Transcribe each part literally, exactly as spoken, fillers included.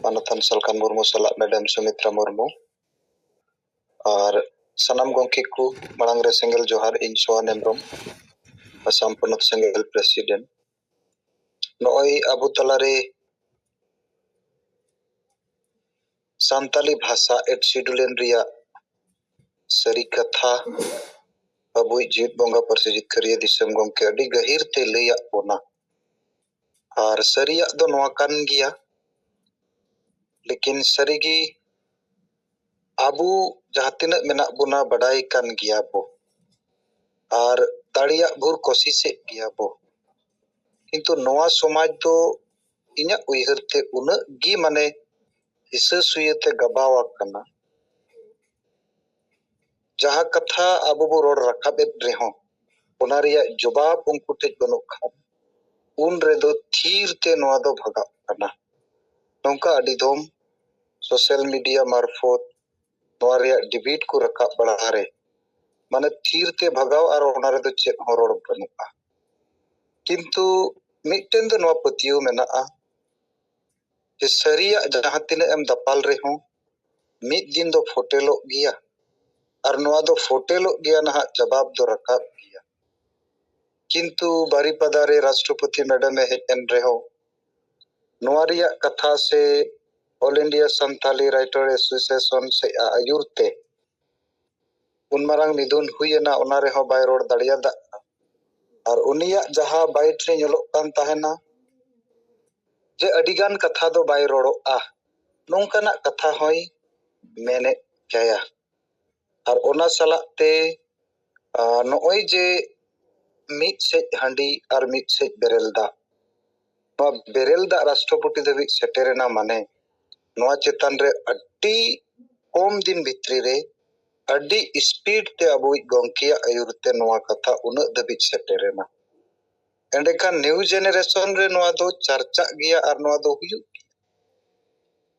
ᱢᱟᱱᱚᱛᱟᱱ ᱥᱟᱞᱠᱷᱟᱱ ᱢᱩᱨᱢᱩ ᱥᱟᱞᱟᱜ ᱢᱮᱰᱟᱢ ᱥᱩᱢᱤᱛᱨᱟ ᱢᱩᱨᱢᱩ, ᱟᱨ ᱥᱟᱱᱟᱢ ᱜᱚᱢᱠᱮ ᱠᱚ ᱢᱟᱲᱟᱝ ᱨᱮ ᱥᱮᱸᱜᱮᱞ ᱡᱚᱦᱟᱨ᱾ ᱤᱧ ᱥᱳᱦᱟᱱ ᱦᱮᱢᱵᱨᱚᱢ, ᱟᱥᱟᱢ ᱯᱚᱱᱚᱛ ᱥᱮᱸᱜᱮᱞ ᱯᱨᱮᱥᱤᱰᱮᱱᱴ᱾ ᱱᱚᱜᱼᱚᱭ ᱟᱵᱚ ᱛᱟᱞᱟᱨᱮ ᱥᱟᱱᱛᱟᱞᱤ ᱵᱷᱟᱥᱟ ᱮᱰ ᱥᱤᱰᱩᱞᱮᱱ ᱨᱮᱭᱟᱜ ᱥᱟᱹᱨᱤ ᱠᱟᱛᱷᱟ ᱟᱵᱚᱭᱤᱡ ᱡᱤᱣᱤᱫ ᱵᱚᱸᱜᱟ ᱯᱟᱹᱨᱥᱤ ᱡᱤᱛᱠᱟᱹᱨᱤᱭᱟᱹ ᱫᱤᱥᱚᱢ ᱜᱚᱢᱠᱮ ᱟᱹᱰᱤ ᱜᱟᱹᱦᱤᱨ ᱛᱮ ᱞᱟᱹᱭᱟᱫ ᱵᱚᱱᱟ᱾ ᱟᱨ ᱥᱟᱹᱨᱤᱭᱟᱜ ᱫᱚ ᱱᱚᱣᱟ ᱠᱟᱱ ᱜᱮᱭᱟ, ᱞᱮᱠᱤᱱ ᱥᱟᱹᱨᱤᱜᱮ ᱟᱵᱚ ᱡᱟᱦᱟᱸ ᱛᱤᱱᱟᱹᱜ ᱢᱮᱱᱟᱜ ᱵᱚᱱᱟ ᱵᱟᱰᱟᱭ ᱠᱟᱱ ᱜᱮᱭᱟ ᱵᱚ, ᱟᱨ ᱫᱟᱲᱮᱭᱟᱜ ᱵᱷᱳᱨ ᱠᱳᱥᱤᱥᱮᱫ ᱜᱮᱭᱟ ᱵᱚ, ᱠᱤᱱᱛᱩ ᱱᱚᱣᱟ ᱥᱚᱢᱟᱡᱽ ᱫᱚ ᱤᱧᱟᱹᱜ ᱩᱭᱦᱟᱹᱨ ᱛᱮ ᱩᱱᱟᱹᱜ ᱜᱮ ᱢᱟᱱᱮ ᱦᱤᱥᱟᱹ ᱥᱩᱭᱟᱹ ᱛᱮ ᱜᱟᱵᱟᱣ ᱟᱠᱟᱱᱟ᱾ ᱡᱟᱦᱟᱸ ᱠᱟᱛᱷᱟ ᱟᱵᱚ ᱵᱚ ᱨᱚᱲ ᱨᱟᱠᱟᱵᱮᱫ ᱨᱮᱦᱚᱸ, ᱚᱱᱟ ᱨᱮᱭᱟᱜ ᱡᱚᱵᱟᱵ ᱩᱱᱠᱩ ᱴᱷᱮᱡ ᱵᱟᱹᱱᱩᱜ ᱠᱷᱟᱱ, ᱩᱱ ᱨᱮᱫᱚ ᱛᱷᱤᱨ ᱛᱮ ᱱᱚᱣᱟ ᱫᱚ ᱵᱷᱟᱜᱟᱜ ᱠᱟᱱᱟ᱾ ᱱᱚᱝᱠᱟ ᱟᱹᱰᱤ ᱫᱚᱢ ᱥᱳᱥᱟᱞ ᱢᱤᱰᱤᱭᱟ ᱢᱟᱨᱯᱷᱚᱛ ᱱᱚᱣᱟ ᱨᱮᱭᱟᱜ ᱰᱤᱵᱮᱴ ᱠᱚ ᱨᱟᱠᱟᱵ ᱵᱟᱲᱟ ᱨᱮ, ᱢᱟᱱᱮ ᱛᱷᱤᱨ ᱛᱮ ᱵᱷᱟᱜᱟᱣ ᱟᱨ ᱚᱱᱟ ᱨᱮᱫᱚ ᱪᱮᱫ ᱦᱚᱸ ᱨᱚᱲ ᱵᱟᱹᱱᱩᱜᱼᱟ᱾ ᱠᱤᱱᱛᱩ ᱢᱤᱫᱴᱮᱱ ᱫᱚ ᱱᱚᱣᱟ ᱯᱟᱹᱛᱭᱟᱹᱣ ᱢᱮᱱᱟᱜᱼᱟ ᱡᱮ ᱥᱟᱹᱨᱤᱭᱟᱜ ᱡᱟᱦᱟᱸ ᱛᱤᱱᱟᱹᱜ ᱮᱢ ᱫᱟᱯᱟᱞ ᱨᱮᱦᱚᱸ ᱢᱤᱫ ᱫᱤᱱ ᱫᱚ ᱯᱷᱚᱴᱮᱞᱚᱜ ᱜᱮᱭᱟ, ᱟᱨ ᱱᱚᱣᱟ ᱫᱚ ᱯᱷᱚᱴᱮᱞᱚᱜ ᱜᱮᱭᱟ ᱱᱟᱦᱟᱜ, ᱡᱟᱵᱟᱵ ᱫᱚ ᱨᱟᱠᱟᱵ ᱜᱮᱭᱟ᱾ ᱠᱤᱱᱛᱩ ᱵᱟᱨᱤᱯᱟᱫᱟ ᱨᱮ ᱨᱟᱥᱴᱨᱚᱯᱚᱛᱤ ᱢᱮᱰᱟᱢ ᱮ ᱦᱮᱡ ᱮᱱ ᱨᱮᱦᱚᱸ, ᱱᱚᱣᱟ ᱨᱮᱭᱟᱜ ᱠᱟᱛᱷᱟ ᱥᱮ All India Santali Writer Association ᱥᱮ ᱟᱹᱭᱩᱨ ᱛᱮ ᱩᱱ ᱢᱟᱨᱟᱝ ᱢᱤᱫᱩᱱ ᱦᱩᱭ ᱮᱱᱟ, ᱚᱱᱟ ᱨᱮᱦᱚᱸ ᱵᱟᱭ ᱨᱚᱲ ᱫᱟᱲᱮᱭᱟᱫᱟ᱾ ᱟᱨ ᱩᱱᱤᱭᱟᱜ ᱡᱟᱦᱟᱸ ᱵᱟᱭᱤᱴ ᱨᱮ ᱧᱮᱞᱚᱜ ᱠᱟᱱ ᱛᱟᱦᱮᱱᱟ ᱡᱮ ᱟᱹᱰᱤᱜᱟᱱ ᱠᱟᱛᱷᱟ ᱫᱚ ᱵᱟᱭ ᱨᱚᱲᱚᱜᱼᱟ, ᱱᱚᱝᱠᱟᱱᱟᱜ ᱠᱟᱛᱷᱟ ᱦᱚᱸᱭ ᱢᱮᱱᱮᱫ ᱜᱮᱭᱟ᱾ ᱟᱨ ᱚᱱᱟ ᱥᱟᱞᱟᱜ ᱛᱮ, ᱟᱨ ᱱᱚᱜᱼᱚᱭ ᱡᱮ ᱢᱤᱫ ᱥᱮᱡ ᱦᱟᱺᱰᱤ ᱟᱨ ᱢᱤᱫ ᱥᱮᱡ ᱵᱮᱨᱮᱞ ᱫᱟᱜ, ᱱᱚᱣᱟ ᱵᱮᱨᱮᱞ ᱫᱟᱜ ᱨᱟᱥᱴᱨᱚᱯᱚᱛᱤ ᱫᱷᱟᱹᱵᱤᱡ ᱥᱮᱴᱮᱨᱮᱱᱟ, ᱢᱟᱱᱮ ᱱᱚᱣᱟ ᱪᱮᱛᱟᱱ ᱨᱮ ᱟᱹᱰᱤ ᱠᱚᱢ ᱫᱤᱱ ᱵᱷᱤᱛᱨᱤ ᱨᱮ ᱟᱹᱰᱤ ᱥᱯᱤᱰ ᱛᱮ ᱟᱵᱚᱭᱤᱡ ᱜᱚᱢᱠᱮᱭᱟᱜ ᱟᱹᱭᱩᱨ ᱛᱮ ᱱᱚᱣᱟ ᱠᱟᱛᱷᱟ ᱩᱱᱟᱹᱜ ᱫᱷᱟᱹᱵᱤᱡ ᱥᱮᱴᱮᱨᱮᱱᱟ᱾ ᱮᱸᱰᱮᱠᱷᱟᱱ ᱱᱤᱭᱩ ᱡᱮᱱᱟᱨᱮᱥᱚᱱ ᱨᱮ ᱱᱚᱣᱟ ᱫᱚ ᱪᱟᱨᱪᱟᱜ ᱜᱮᱭᱟ ᱟᱨ ᱱᱚᱣᱟ ᱫᱚ ᱦᱩᱭᱩᱜ ᱜᱮᱭᱟ᱾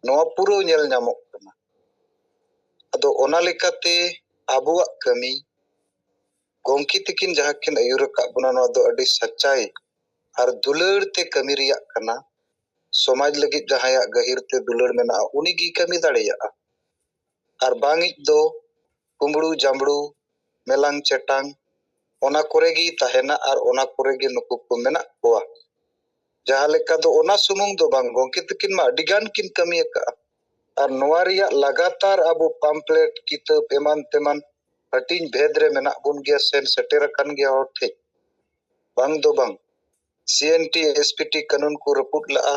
ᱱᱚᱣᱟ ᱯᱩᱨᱟᱹ ᱧᱮᱞ ᱧᱟᱢᱚᱜ ᱠᱟᱱᱟ᱾ ᱟᱫᱚ ᱚᱱᱟ ᱞᱮᱠᱟᱛᱮ ᱟᱵᱚᱣᱟᱜ ᱠᱟᱹᱢᱤ, ᱜᱚᱢᱠᱮ ᱛᱟᱹᱠᱤᱱ ᱡᱟᱦᱟᱸ ᱠᱤᱱ ᱟᱹᱭᱩᱨ ᱟᱠᱟᱫ ᱵᱚᱱᱟ, ᱱᱚᱣᱟ ᱫᱚ ᱟᱹᱰᱤ ᱥᱟᱪᱟᱭ ᱟᱨ ᱫᱩᱞᱟᱹᱲ ᱛᱮ ᱠᱟᱹᱢᱤ ᱨᱮᱭᱟᱜ ᱠᱟᱱᱟ᱾ ᱥᱚᱢᱟᱡᱽ ᱞᱟᱹᱜᱤᱫ ᱡᱟᱦᱟᱸᱭᱟᱜ ᱜᱟᱹᱦᱤᱨ ᱛᱮ ᱫᱩᱞᱟᱹᱲ ᱢᱮᱱᱟᱜᱼᱟ, ᱩᱱᱤ ᱜᱮᱭ ᱠᱟᱹᱢᱤ ᱫᱟᱲᱮᱭᱟᱜᱼᱟ᱾ ᱟᱨ ᱵᱟᱝᱤᱡ ᱫᱚ ᱠᱩᱢᱵᱽᱲᱩ ᱡᱟᱢᱵᱽᱲᱩ, ᱢᱮᱞᱟᱝ ᱪᱮᱴᱟᱝ, ᱚᱱᱟ ᱠᱚᱨᱮ ᱜᱮᱭ ᱛᱟᱦᱮᱱᱟ ᱟᱨ ᱚᱱᱟ ᱠᱚᱨᱮ ᱜᱮ ᱱᱩᱠᱩ ᱠᱚ ᱢᱮᱱᱟᱜ ᱠᱚᱣᱟ᱾ ᱡᱟᱦᱟᱸ ᱞᱮᱠᱟ ᱫᱚ ᱚᱱᱟ ᱥᱩᱢᱩᱝ ᱫᱚ ᱵᱟᱝ, ᱜᱚᱢᱠᱮ ᱛᱟᱹᱠᱤᱱ ᱢᱟ ᱟᱹᱰᱤ ᱜᱟᱱ ᱠᱤᱱ ᱠᱟᱹᱢᱤ ᱟᱠᱟᱫᱼᱟ᱾ ᱟᱨ ᱱᱚᱣᱟ ᱨᱮᱭᱟᱜ ᱞᱟᱜᱟᱛᱟᱨ ᱟᱵᱚ ᱯᱟᱢᱯᱞᱮᱴ, ᱠᱤᱛᱟᱹᱵ, ᱮᱢᱟᱱ ᱛᱮᱢᱟᱱ ᱦᱟᱹᱴᱤᱧ ᱵᱷᱮᱫ ᱨᱮ ᱢᱮᱱᱟᱜ ᱵᱚᱱ ᱜᱮᱭᱟ, ᱥᱮᱱ ᱥᱮᱴᱮᱨ ᱟᱠᱟᱱ ᱜᱮᱭᱟ ᱦᱚᱲ ᱴᱷᱮᱡ᱾ ᱵᱟᱝ ᱫᱚ ᱵᱟᱝ, ᱥᱤ N T, S P T ᱠᱟᱹᱱᱩᱱ ᱠᱚ ᱨᱟᱹᱯᱩᱫ ᱞᱟᱜᱼᱟ,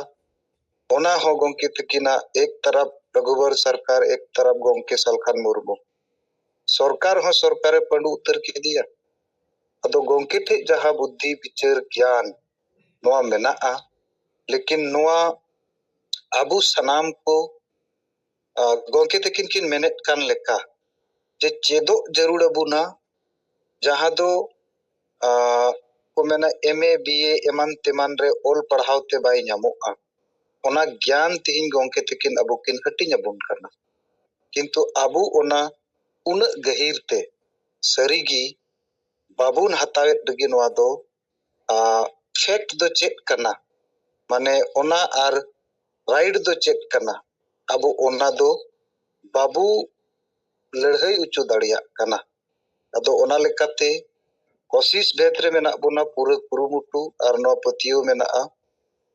ᱚᱱᱟ ᱦᱚᱸ ᱜᱚᱢᱠᱮ ᱛᱟᱹᱠᱤᱱᱟᱜ ᱮᱠ ᱛᱟᱨᱟᱯ ᱨᱚᱜᱷᱩᱵᱚᱨ ᱥᱚᱨᱠᱟᱨ, ᱮᱠ ᱛᱟᱨᱟᱯ ᱜᱚᱢᱠᱮ ᱥᱟᱞᱠᱷᱟᱱ ᱢᱩᱨᱢᱩ᱾ ᱥᱚᱨᱠᱟᱨ ᱦᱚᱸ ᱥᱚᱨᱠᱟᱨᱮ ᱯᱟᱹᱰᱩ ᱩᱛᱟᱹᱨ ᱠᱮᱫᱮᱭᱟ᱾ ᱟᱫᱚ ᱜᱚᱢᱠᱮ ᱴᱷᱮᱡ ᱡᱟᱦᱟᱸ ᱵᱩᱫᱽᱫᱷᱤ, ᱵᱤᱪᱟᱹᱨ, ᱜᱮᱭᱟᱱ ᱱᱚᱣᱟ ᱢᱮᱱᱟᱜᱼᱟ, ᱞᱮᱠᱤᱱ ᱱᱚᱣᱟ ᱟᱵᱚ ᱥᱟᱱᱟᱢ ᱠᱚ, ᱟ, ᱜᱚᱢᱠᱮ ᱛᱟᱹᱠᱤᱱ ᱠᱤᱱ ᱢᱮᱱᱮᱫ ᱠᱟᱱ ᱞᱮᱠᱟ ᱡᱮ ᱪᱮᱫᱚᱜ ᱡᱟᱹᱨᱩᱲ ᱟᱵᱚᱱᱟ, ᱡᱟᱦᱟᱸ ᱫᱚ, ᱟ, ᱠᱚ ᱢᱮᱱᱟ ᱮᱢ ᱮ, ᱵᱤ ᱮ ᱮᱢᱟᱱ ᱛᱮᱢᱟᱱ ᱨᱮ ᱚᱞ ᱯᱟᱲᱦᱟᱣ ᱛᱮ ᱵᱟᱭ ᱧᱟᱢᱚᱜᱼᱟ᱾ ᱚᱱᱟ ᱜᱮᱭᱟᱱ ᱛᱮᱦᱮᱧ ᱜᱚᱢᱠᱮ ᱛᱟᱹᱠᱤᱱ ᱟᱵᱚ ᱠᱤᱱ ᱦᱟᱹᱴᱤᱧ ᱟᱵᱚᱱ ᱠᱟᱱᱟ, ᱠᱤᱱᱛᱩ ᱟᱵᱚ ᱚᱱᱟ ᱩᱱᱟᱹᱜ ᱜᱟᱹᱦᱤᱨ ᱛᱮ ᱥᱟᱹᱨᱤᱜᱮ ᱵᱟᱵᱚᱱ ᱦᱟᱛᱟᱣᱮᱫ ᱨᱮᱜᱮ ᱱᱚᱣᱟ ᱫᱚ, ᱟ, ᱯᱷᱮᱠᱴ ᱫᱚ ᱪᱮᱫ ᱠᱟᱱᱟ, ᱢᱟᱱᱮ ᱚᱱᱟ ᱟᱨ ᱨᱟᱭᱤᱴ ᱫᱚ ᱪᱮᱫ ᱠᱟᱱᱟ, ᱟᱵᱚ ᱚᱱᱟ ᱫᱚ ᱵᱟᱵᱚ ᱞᱟᱹᱲᱦᱟᱹᱭ ᱦᱚᱪᱚ ᱫᱟᱲᱮᱭᱟᱜ ᱠᱟᱱᱟ᱾ ᱟᱫᱚ ᱚᱱᱟ ᱞᱮᱠᱟᱛᱮ ᱠᱳᱥᱤᱥ ᱵᱷᱮᱫ ᱨᱮ ᱢᱮᱱᱟᱜ ᱵᱚᱱᱟ, ᱯᱩᱨᱟᱹ ᱠᱩᱨᱩᱢᱩᱴᱩ ᱟᱨ ᱱᱚᱣᱟ ᱯᱟᱹᱛᱭᱟᱹᱣ ᱢᱮᱱᱟᱜᱼᱟ,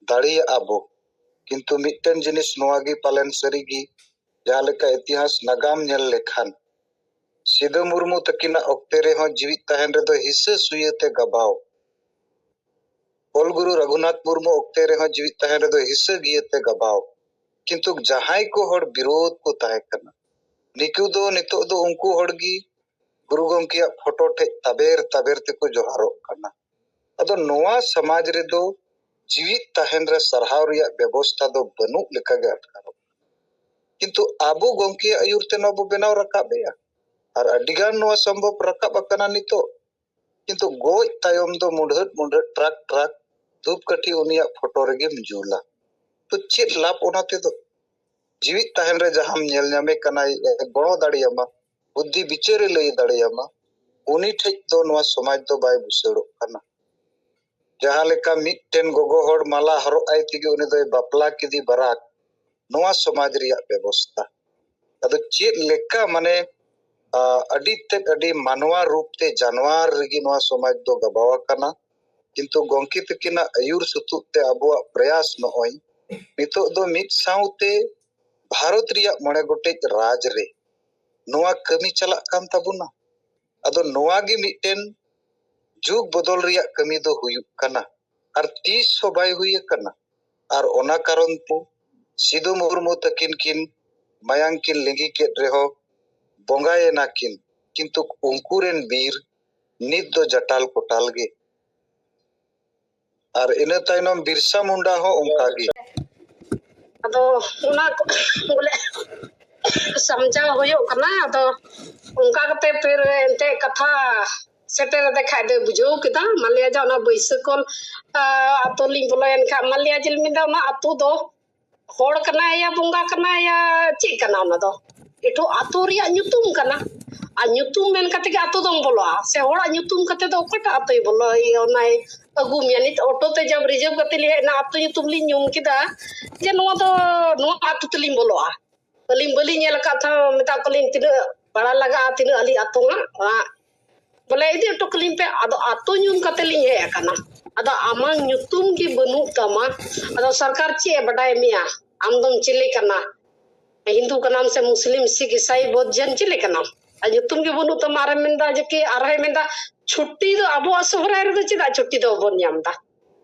ᱫᱟᱲᱮᱭᱟᱜᱼᱟ ᱵᱚ᱾ ᱠᱤᱱᱛᱩ ᱢᱤᱫᱴᱮᱱ ᱡᱤᱱᱤᱥ ᱱᱚᱣᱟ ᱜᱮ ᱯᱟᱞᱮᱱ ᱥᱟᱹᱨᱤ ᱜᱮ, ᱡᱟᱦᱟᱸ ᱞᱮᱠᱟ ᱤᱛᱤᱦᱟᱥ ᱱᱟᱜᱟᱢ ᱧᱮᱞ ᱞᱮᱠᱷᱟᱱ, ᱥᱤᱫᱩ ᱢᱩᱨᱢᱩ ᱛᱟᱹᱠᱤᱱᱟᱜ ᱚᱠᱛᱮ ᱨᱮᱦᱚᱸ ᱡᱤᱣᱤᱫ ᱛᱟᱦᱮᱱ ᱨᱮᱫᱚ ᱦᱤᱥᱟᱹ ᱥᱩᱭᱟᱹ ᱛᱮ ᱜᱟᱵᱟᱣ, ᱚᱞ ᱜᱩᱨᱩ ᱨᱟᱹᱜᱷᱩᱱᱟᱛᱷ ᱢᱩᱨᱢᱩ ᱚᱠᱛᱮ ᱨᱮᱦᱚᱸ ᱡᱤᱣᱤᱫ ᱛᱟᱦᱮᱱ ᱨᱮᱫᱚ ᱦᱤᱥᱟᱹ ᱜᱤᱭᱟᱹ ᱛᱮ ᱜᱟᱵᱟᱣ, ᱠᱤᱱᱛᱩ ᱡᱟᱦᱟᱸᱭ ᱠᱚ ᱦᱚᱲ ᱵᱤᱨᱳᱫᱷ ᱠᱚ ᱛᱟᱦᱮᱸ ᱠᱟᱱᱟ, ᱱᱤᱠᱩ ᱫᱚ ᱱᱤᱛᱚᱜ ᱫᱚ ᱩᱱᱠᱩ ᱦᱚᱲ ᱜᱮ ᱜᱩᱨᱩ ᱜᱚᱢᱠᱮᱭᱟᱜ ᱯᱷᱳᱴᱳ ᱴᱷᱮᱡ ᱛᱟᱵᱮᱨ ᱛᱟᱵᱮᱨ ᱛᱮᱠᱚ ᱡᱚᱦᱟᱨᱚᱜ ᱠᱟᱱᱟ᱾ ᱟᱫᱚ ᱱᱚᱣᱟ ᱥᱚᱢᱟᱡᱽ ᱨᱮᱫᱚ ᱡᱤᱣᱤᱫ ᱛᱟᱦᱮᱱ ᱨᱮ ᱥᱟᱨᱦᱟᱣ ᱨᱮᱭᱟᱜ ᱵᱮᱵᱚᱥᱛᱷᱟ ᱫᱚ ᱵᱟᱹᱱᱩᱜ ᱞᱮᱠᱟᱜᱮ ᱟᱴᱠᱟᱨᱚᱜ ᱠᱟᱱᱟ᱾ ᱠᱤᱱᱛᱩ ᱟᱵᱚ ᱜᱚᱢᱠᱮᱭᱟᱜ ᱟᱹᱭᱩᱨ ᱛᱮ ᱱᱚᱣᱟ ᱵᱚ ᱵᱮᱱᱟᱣ ᱨᱟᱠᱟᱵ ᱮᱜᱼᱟ, ᱟᱨ ᱟᱹᱰᱤᱜᱟᱱ ᱱᱚᱣᱟ ᱥᱚᱢᱵᱷᱚᱵ ᱨᱟᱠᱟᱵ ᱟᱠᱟᱱᱟ ᱱᱤᱛᱚᱜ᱾ ᱠᱤᱱᱛᱩ ᱜᱚᱡ ᱛᱟᱭᱚᱢ ᱫᱚ ᱢᱩᱰᱷᱟᱹᱫ ᱢᱩᱰᱷᱟᱹᱫ ᱴᱨᱟᱠ ᱴᱨᱟᱠ ᱫᱷᱩᱯᱠᱟᱹᱴᱷᱤ ᱩᱱᱤᱭᱟᱜ ᱯᱷᱳᱴᱳ ᱨᱮᱜᱮᱢ ᱡᱩᱞᱟ᱾ ᱛᱚ ᱪᱮᱫ ᱞᱟᱵᱷ ᱚᱱᱟ ᱛᱮᱫᱚ? ᱡᱤᱣᱤᱫ ᱛᱟᱦᱮᱱ ᱨᱮ ᱡᱟᱦᱟᱸᱢ ᱧᱮᱞ ᱧᱟᱢᱮ ᱠᱟᱱᱟᱭ, ᱮ, ᱜᱚᱲᱚ ᱫᱟᱲᱮᱭᱟᱢᱟ, ᱵᱩᱫᱽᱫᱷᱤ ᱵᱤᱪᱟᱹᱨᱮ ᱞᱟᱹᱭ ᱫᱟᱲᱮᱭᱟᱢᱟ, ᱩᱱᱤ ᱴᱷᱮᱡ ᱫᱚ ᱱᱚᱣᱟ ᱥᱚᱢᱟᱡᱽ ᱫᱚ ᱵᱟᱭ ᱵᱩᱥᱟᱹᱲᱚᱜ ᱠᱟᱱᱟ᱾ ᱡᱟᱦᱟᱸ ᱞᱮᱠᱟ ᱢᱤᱫᱴᱮᱱ ᱜᱚᱜᱚ ᱦᱚᱲ ᱢᱟᱞᱟ ᱦᱚᱨᱚᱜ ᱟᱭ ᱛᱮᱜᱮ ᱩᱱᱤ ᱫᱚᱭ ᱵᱟᱯᱞᱟ ᱠᱮᱫᱮ ᱵᱟᱨᱟᱠ, ᱱᱚᱣᱟ ᱥᱚᱢᱟᱡᱽ ᱨᱮᱭᱟᱜ ᱵᱮᱵᱚᱥᱛᱟ᱾ ᱟᱫᱚ ᱪᱮᱫ ᱞᱮᱠᱟ ᱢᱟᱱᱮ, ᱟ, ᱟᱹᱰᱤ ᱛᱮᱫ ᱟᱹᱰᱤ ᱢᱟᱱᱣᱟ ᱨᱩᱯ ᱛᱮ ᱡᱟᱱᱣᱟᱨ ᱨᱮᱜᱮ ᱱᱚᱣᱟ ᱥᱚᱢᱟᱡᱽ ᱫᱚ ᱜᱟᱵᱟᱣ ᱟᱠᱟᱱᱟ᱾ ᱠᱤᱱᱛᱩ ᱜᱚᱢᱠᱮ ᱛᱟᱹᱠᱤᱱᱟᱜ ᱟᱹᱭᱩᱨ ᱥᱩᱛᱩᱜ ᱛᱮ ᱟᱵᱚᱣᱟᱜ ᱯᱨᱚᱭᱟᱥ ᱱᱚᱜᱼᱚᱭ ᱱᱤᱛᱚᱜ ᱫᱚ ᱢᱤᱫ ᱥᱟᱶᱛᱮ ᱵᱷᱟᱨᱚᱛ ᱨᱮᱭᱟᱜ ᱢᱚᱬᱮ ᱜᱚᱴᱮᱡ ᱨᱟᱡᱽ ᱨᱮ ᱱᱚᱣᱟ ᱠᱟᱹᱢᱤ ᱪᱟᱞᱟᱜ ᱠᱟᱱ ᱛᱟᱵᱚᱱᱟ᱾ ᱟᱫᱚ ᱱᱚᱣᱟ ᱜᱮ ᱢᱤᱫᱴᱮᱱ ᱡᱩᱜᱽ ᱵᱚᱫᱚᱞ ᱨᱮᱭᱟᱜ ᱠᱟᱹᱢᱤ ᱫᱚ ᱦᱩᱭᱩᱜ ᱠᱟᱱᱟ, ᱟᱨ ᱛᱤᱥ ᱦᱚᱸ ᱵᱟᱭ ᱦᱩᱭ ᱟᱠᱟᱱᱟ᱾ ᱟᱨ ᱚᱱᱟ ᱠᱟᱨᱚᱱ ᱛᱮ ᱥᱤᱫᱩ ᱢᱩᱨᱢᱩ ᱛᱟᱹᱠᱤᱱ ᱠᱤᱱ ᱢᱟᱭᱟᱝ ᱠᱤᱱ ᱞᱤᱸᱜᱤ ᱠᱮᱫ ᱨᱮᱦᱚᱸ ᱵᱚᱸᱜᱟᱭᱮᱱᱟ ᱠᱤᱱ, ᱠᱤᱱᱛᱩ ᱩᱱᱠᱩ ᱨᱮᱱ ᱵᱤᱨ ᱱᱤᱛ ᱫᱚ ᱡᱟᱴᱟᱞ ᱠᱚᱴᱟᱞ ᱜᱮ᱾ ᱟᱨ ᱤᱱᱟᱹ ᱛᱟᱭᱱᱚᱢ ᱵᱤᱨᱥᱟ ᱢᱩᱱᱰᱟ ᱦᱚᱸ ᱚᱱᱠᱟ ᱜᱮ᱾ ᱟᱫᱚ ᱚᱱᱟ ᱠᱚ ᱵᱚᱞᱮ ᱥᱟᱢᱡᱷᱟᱣ ᱦᱩᱭᱩᱜ ᱠᱟᱱᱟ᱾ ᱟᱫᱚ ᱚᱱᱠᱟ ᱠᱟᱛᱮ ᱯᱷᱤᱨ ᱮᱱᱛᱮ ᱠᱟᱛᱷᱟ ᱥᱮᱴᱮᱨ ᱟᱫᱮ ᱠᱷᱟᱡ ᱫᱚᱭ ᱵᱩᱡᱷᱟᱹᱣ ᱠᱮᱫᱟ᱾ ᱢᱟᱱᱞᱤᱭᱟ ᱡᱮ ᱚᱱᱟ ᱵᱟᱹᱭᱥᱟᱹᱠᱷᱚᱞ ᱟᱛᱳ ᱞᱤᱧ ᱵᱚᱞᱚᱭᱮᱱ ᱠᱷᱟᱡ, ᱢᱟᱱᱞᱤᱭᱟ ᱡᱮ ᱢᱮᱱᱫᱟ ᱚᱱᱟ ᱟᱛᱳ ᱫᱚ ᱦᱚᱲ ᱠᱟᱱᱟᱭᱟ, ᱵᱚᱸᱜᱟ ᱠᱟᱱᱟᱭᱟ, ᱪᱮᱫ ᱠᱟᱱᱟ ᱚᱱᱟ ᱫᱚ? ᱮᱴᱩ ᱟᱛᱳ ᱨᱮᱭᱟᱜ ᱧᱩᱛᱩᱢ ᱠᱟᱱᱟ᱾ ᱟᱨ ᱧᱩᱛᱩᱢ ᱢᱮᱱ ᱠᱟᱛᱮ ᱜᱮ ᱟᱛᱳ ᱫᱚᱢ ᱵᱚᱞᱚᱜᱼᱟ? ᱥᱮ ᱦᱚᱲᱟᱜ ᱧᱩᱛᱩᱢ ᱠᱟᱛᱮ ᱫᱚ ᱚᱠᱟᱴᱟᱜ ᱟᱛᱳᱭ ᱵᱚᱞᱚ, ᱤᱭᱟᱹ, ᱚᱱᱟᱭ ᱟᱹᱜᱩ ᱢᱮᱭᱟ? ᱱᱤᱛ ᱚᱴᱳ ᱛᱮ ᱡᱟᱵ ᱨᱤᱡᱟᱹᱵᱷ ᱠᱟᱛᱮ ᱞᱤᱧ ᱦᱮᱡ ᱮᱱᱟ, ᱟᱛᱳ ᱧᱩᱛᱩᱢ ᱞᱤᱧ ᱧᱩᱢ ᱠᱮᱫᱟ ᱡᱮ ᱱᱚᱣᱟ ᱫᱚ ᱱᱚᱣᱟ ᱟᱛᱳ ᱛᱮᱞᱤᱧ ᱵᱚᱞᱚᱜᱼᱟ᱾ ᱟᱹᱞᱤᱧ ᱵᱟᱹᱞᱤᱧ ᱧᱮᱞ ᱟᱠᱟᱫ ᱛᱟᱦᱮᱸ, ᱢᱮᱛᱟᱜ ᱠᱚᱣᱟᱞᱤᱧ ᱛᱤᱱᱟᱹᱜ ᱵᱷᱟᱲᱟ ᱞᱟᱜᱟᱜᱼᱟ, ᱛᱤᱱᱟᱹᱜ ᱟᱹᱞᱤᱧ ᱟᱛᱳ ᱦᱟᱸᱜ, ᱚᱱᱟ ᱵᱚᱞᱮ ᱤᱫᱤ ᱦᱚᱴᱚ ᱠᱟᱹᱞᱤᱧ ᱯᱮ᱾ ᱟᱫᱚ ᱟᱛᱳ ᱧᱩᱢ ᱠᱟᱛᱮ ᱞᱤᱧ ᱦᱮᱡ ᱟᱠᱟᱱᱟ᱾ ᱟᱫᱚ ᱟᱢᱟᱝ ᱧᱩᱛᱩᱢ ᱜᱮ ᱵᱟᱹᱱᱩᱜ ᱛᱟᱢᱟ, ᱟᱫᱚ ᱥᱚᱨᱠᱟᱨ ᱪᱮᱫ ᱮ ᱵᱟᱰᱟᱭ ᱢᱮᱭᱟ? ᱟᱢ ᱫᱚᱢ ᱪᱤᱞᱤ ᱠᱟᱱᱟ? ᱦᱤᱱᱫᱩ ᱠᱟᱱᱟᱢ ᱥᱮ ᱢᱩᱥᱞᱤᱢ, ᱥᱤᱠᱷ, ᱤᱥᱟᱭ, ᱵᱳᱫᱷ, ᱡᱮᱱ ᱪᱤᱞᱤ ᱠᱟᱱᱟᱢ? ᱟᱨ ᱧᱩᱛᱩᱢ ᱜᱮ ᱵᱟᱹᱱᱩᱜ ᱛᱟᱢᱟ᱾ ᱟᱨᱮᱢ ᱢᱮᱱᱫᱟ ᱡᱮ ᱠᱤ, ᱟᱨᱦᱚᱸᱭ ᱢᱮᱱᱫᱟ ᱪᱷᱩᱴᱴᱤ ᱫᱚ ᱟᱵᱚᱣᱟᱜ ᱥᱚᱦᱨᱟᱭ ᱨᱮᱫᱚ ᱪᱮᱫᱟᱜ ᱪᱷᱩᱴᱴᱤ ᱫᱚ ᱵᱟᱵᱚᱱ ᱧᱟᱢ ᱮᱫᱟ?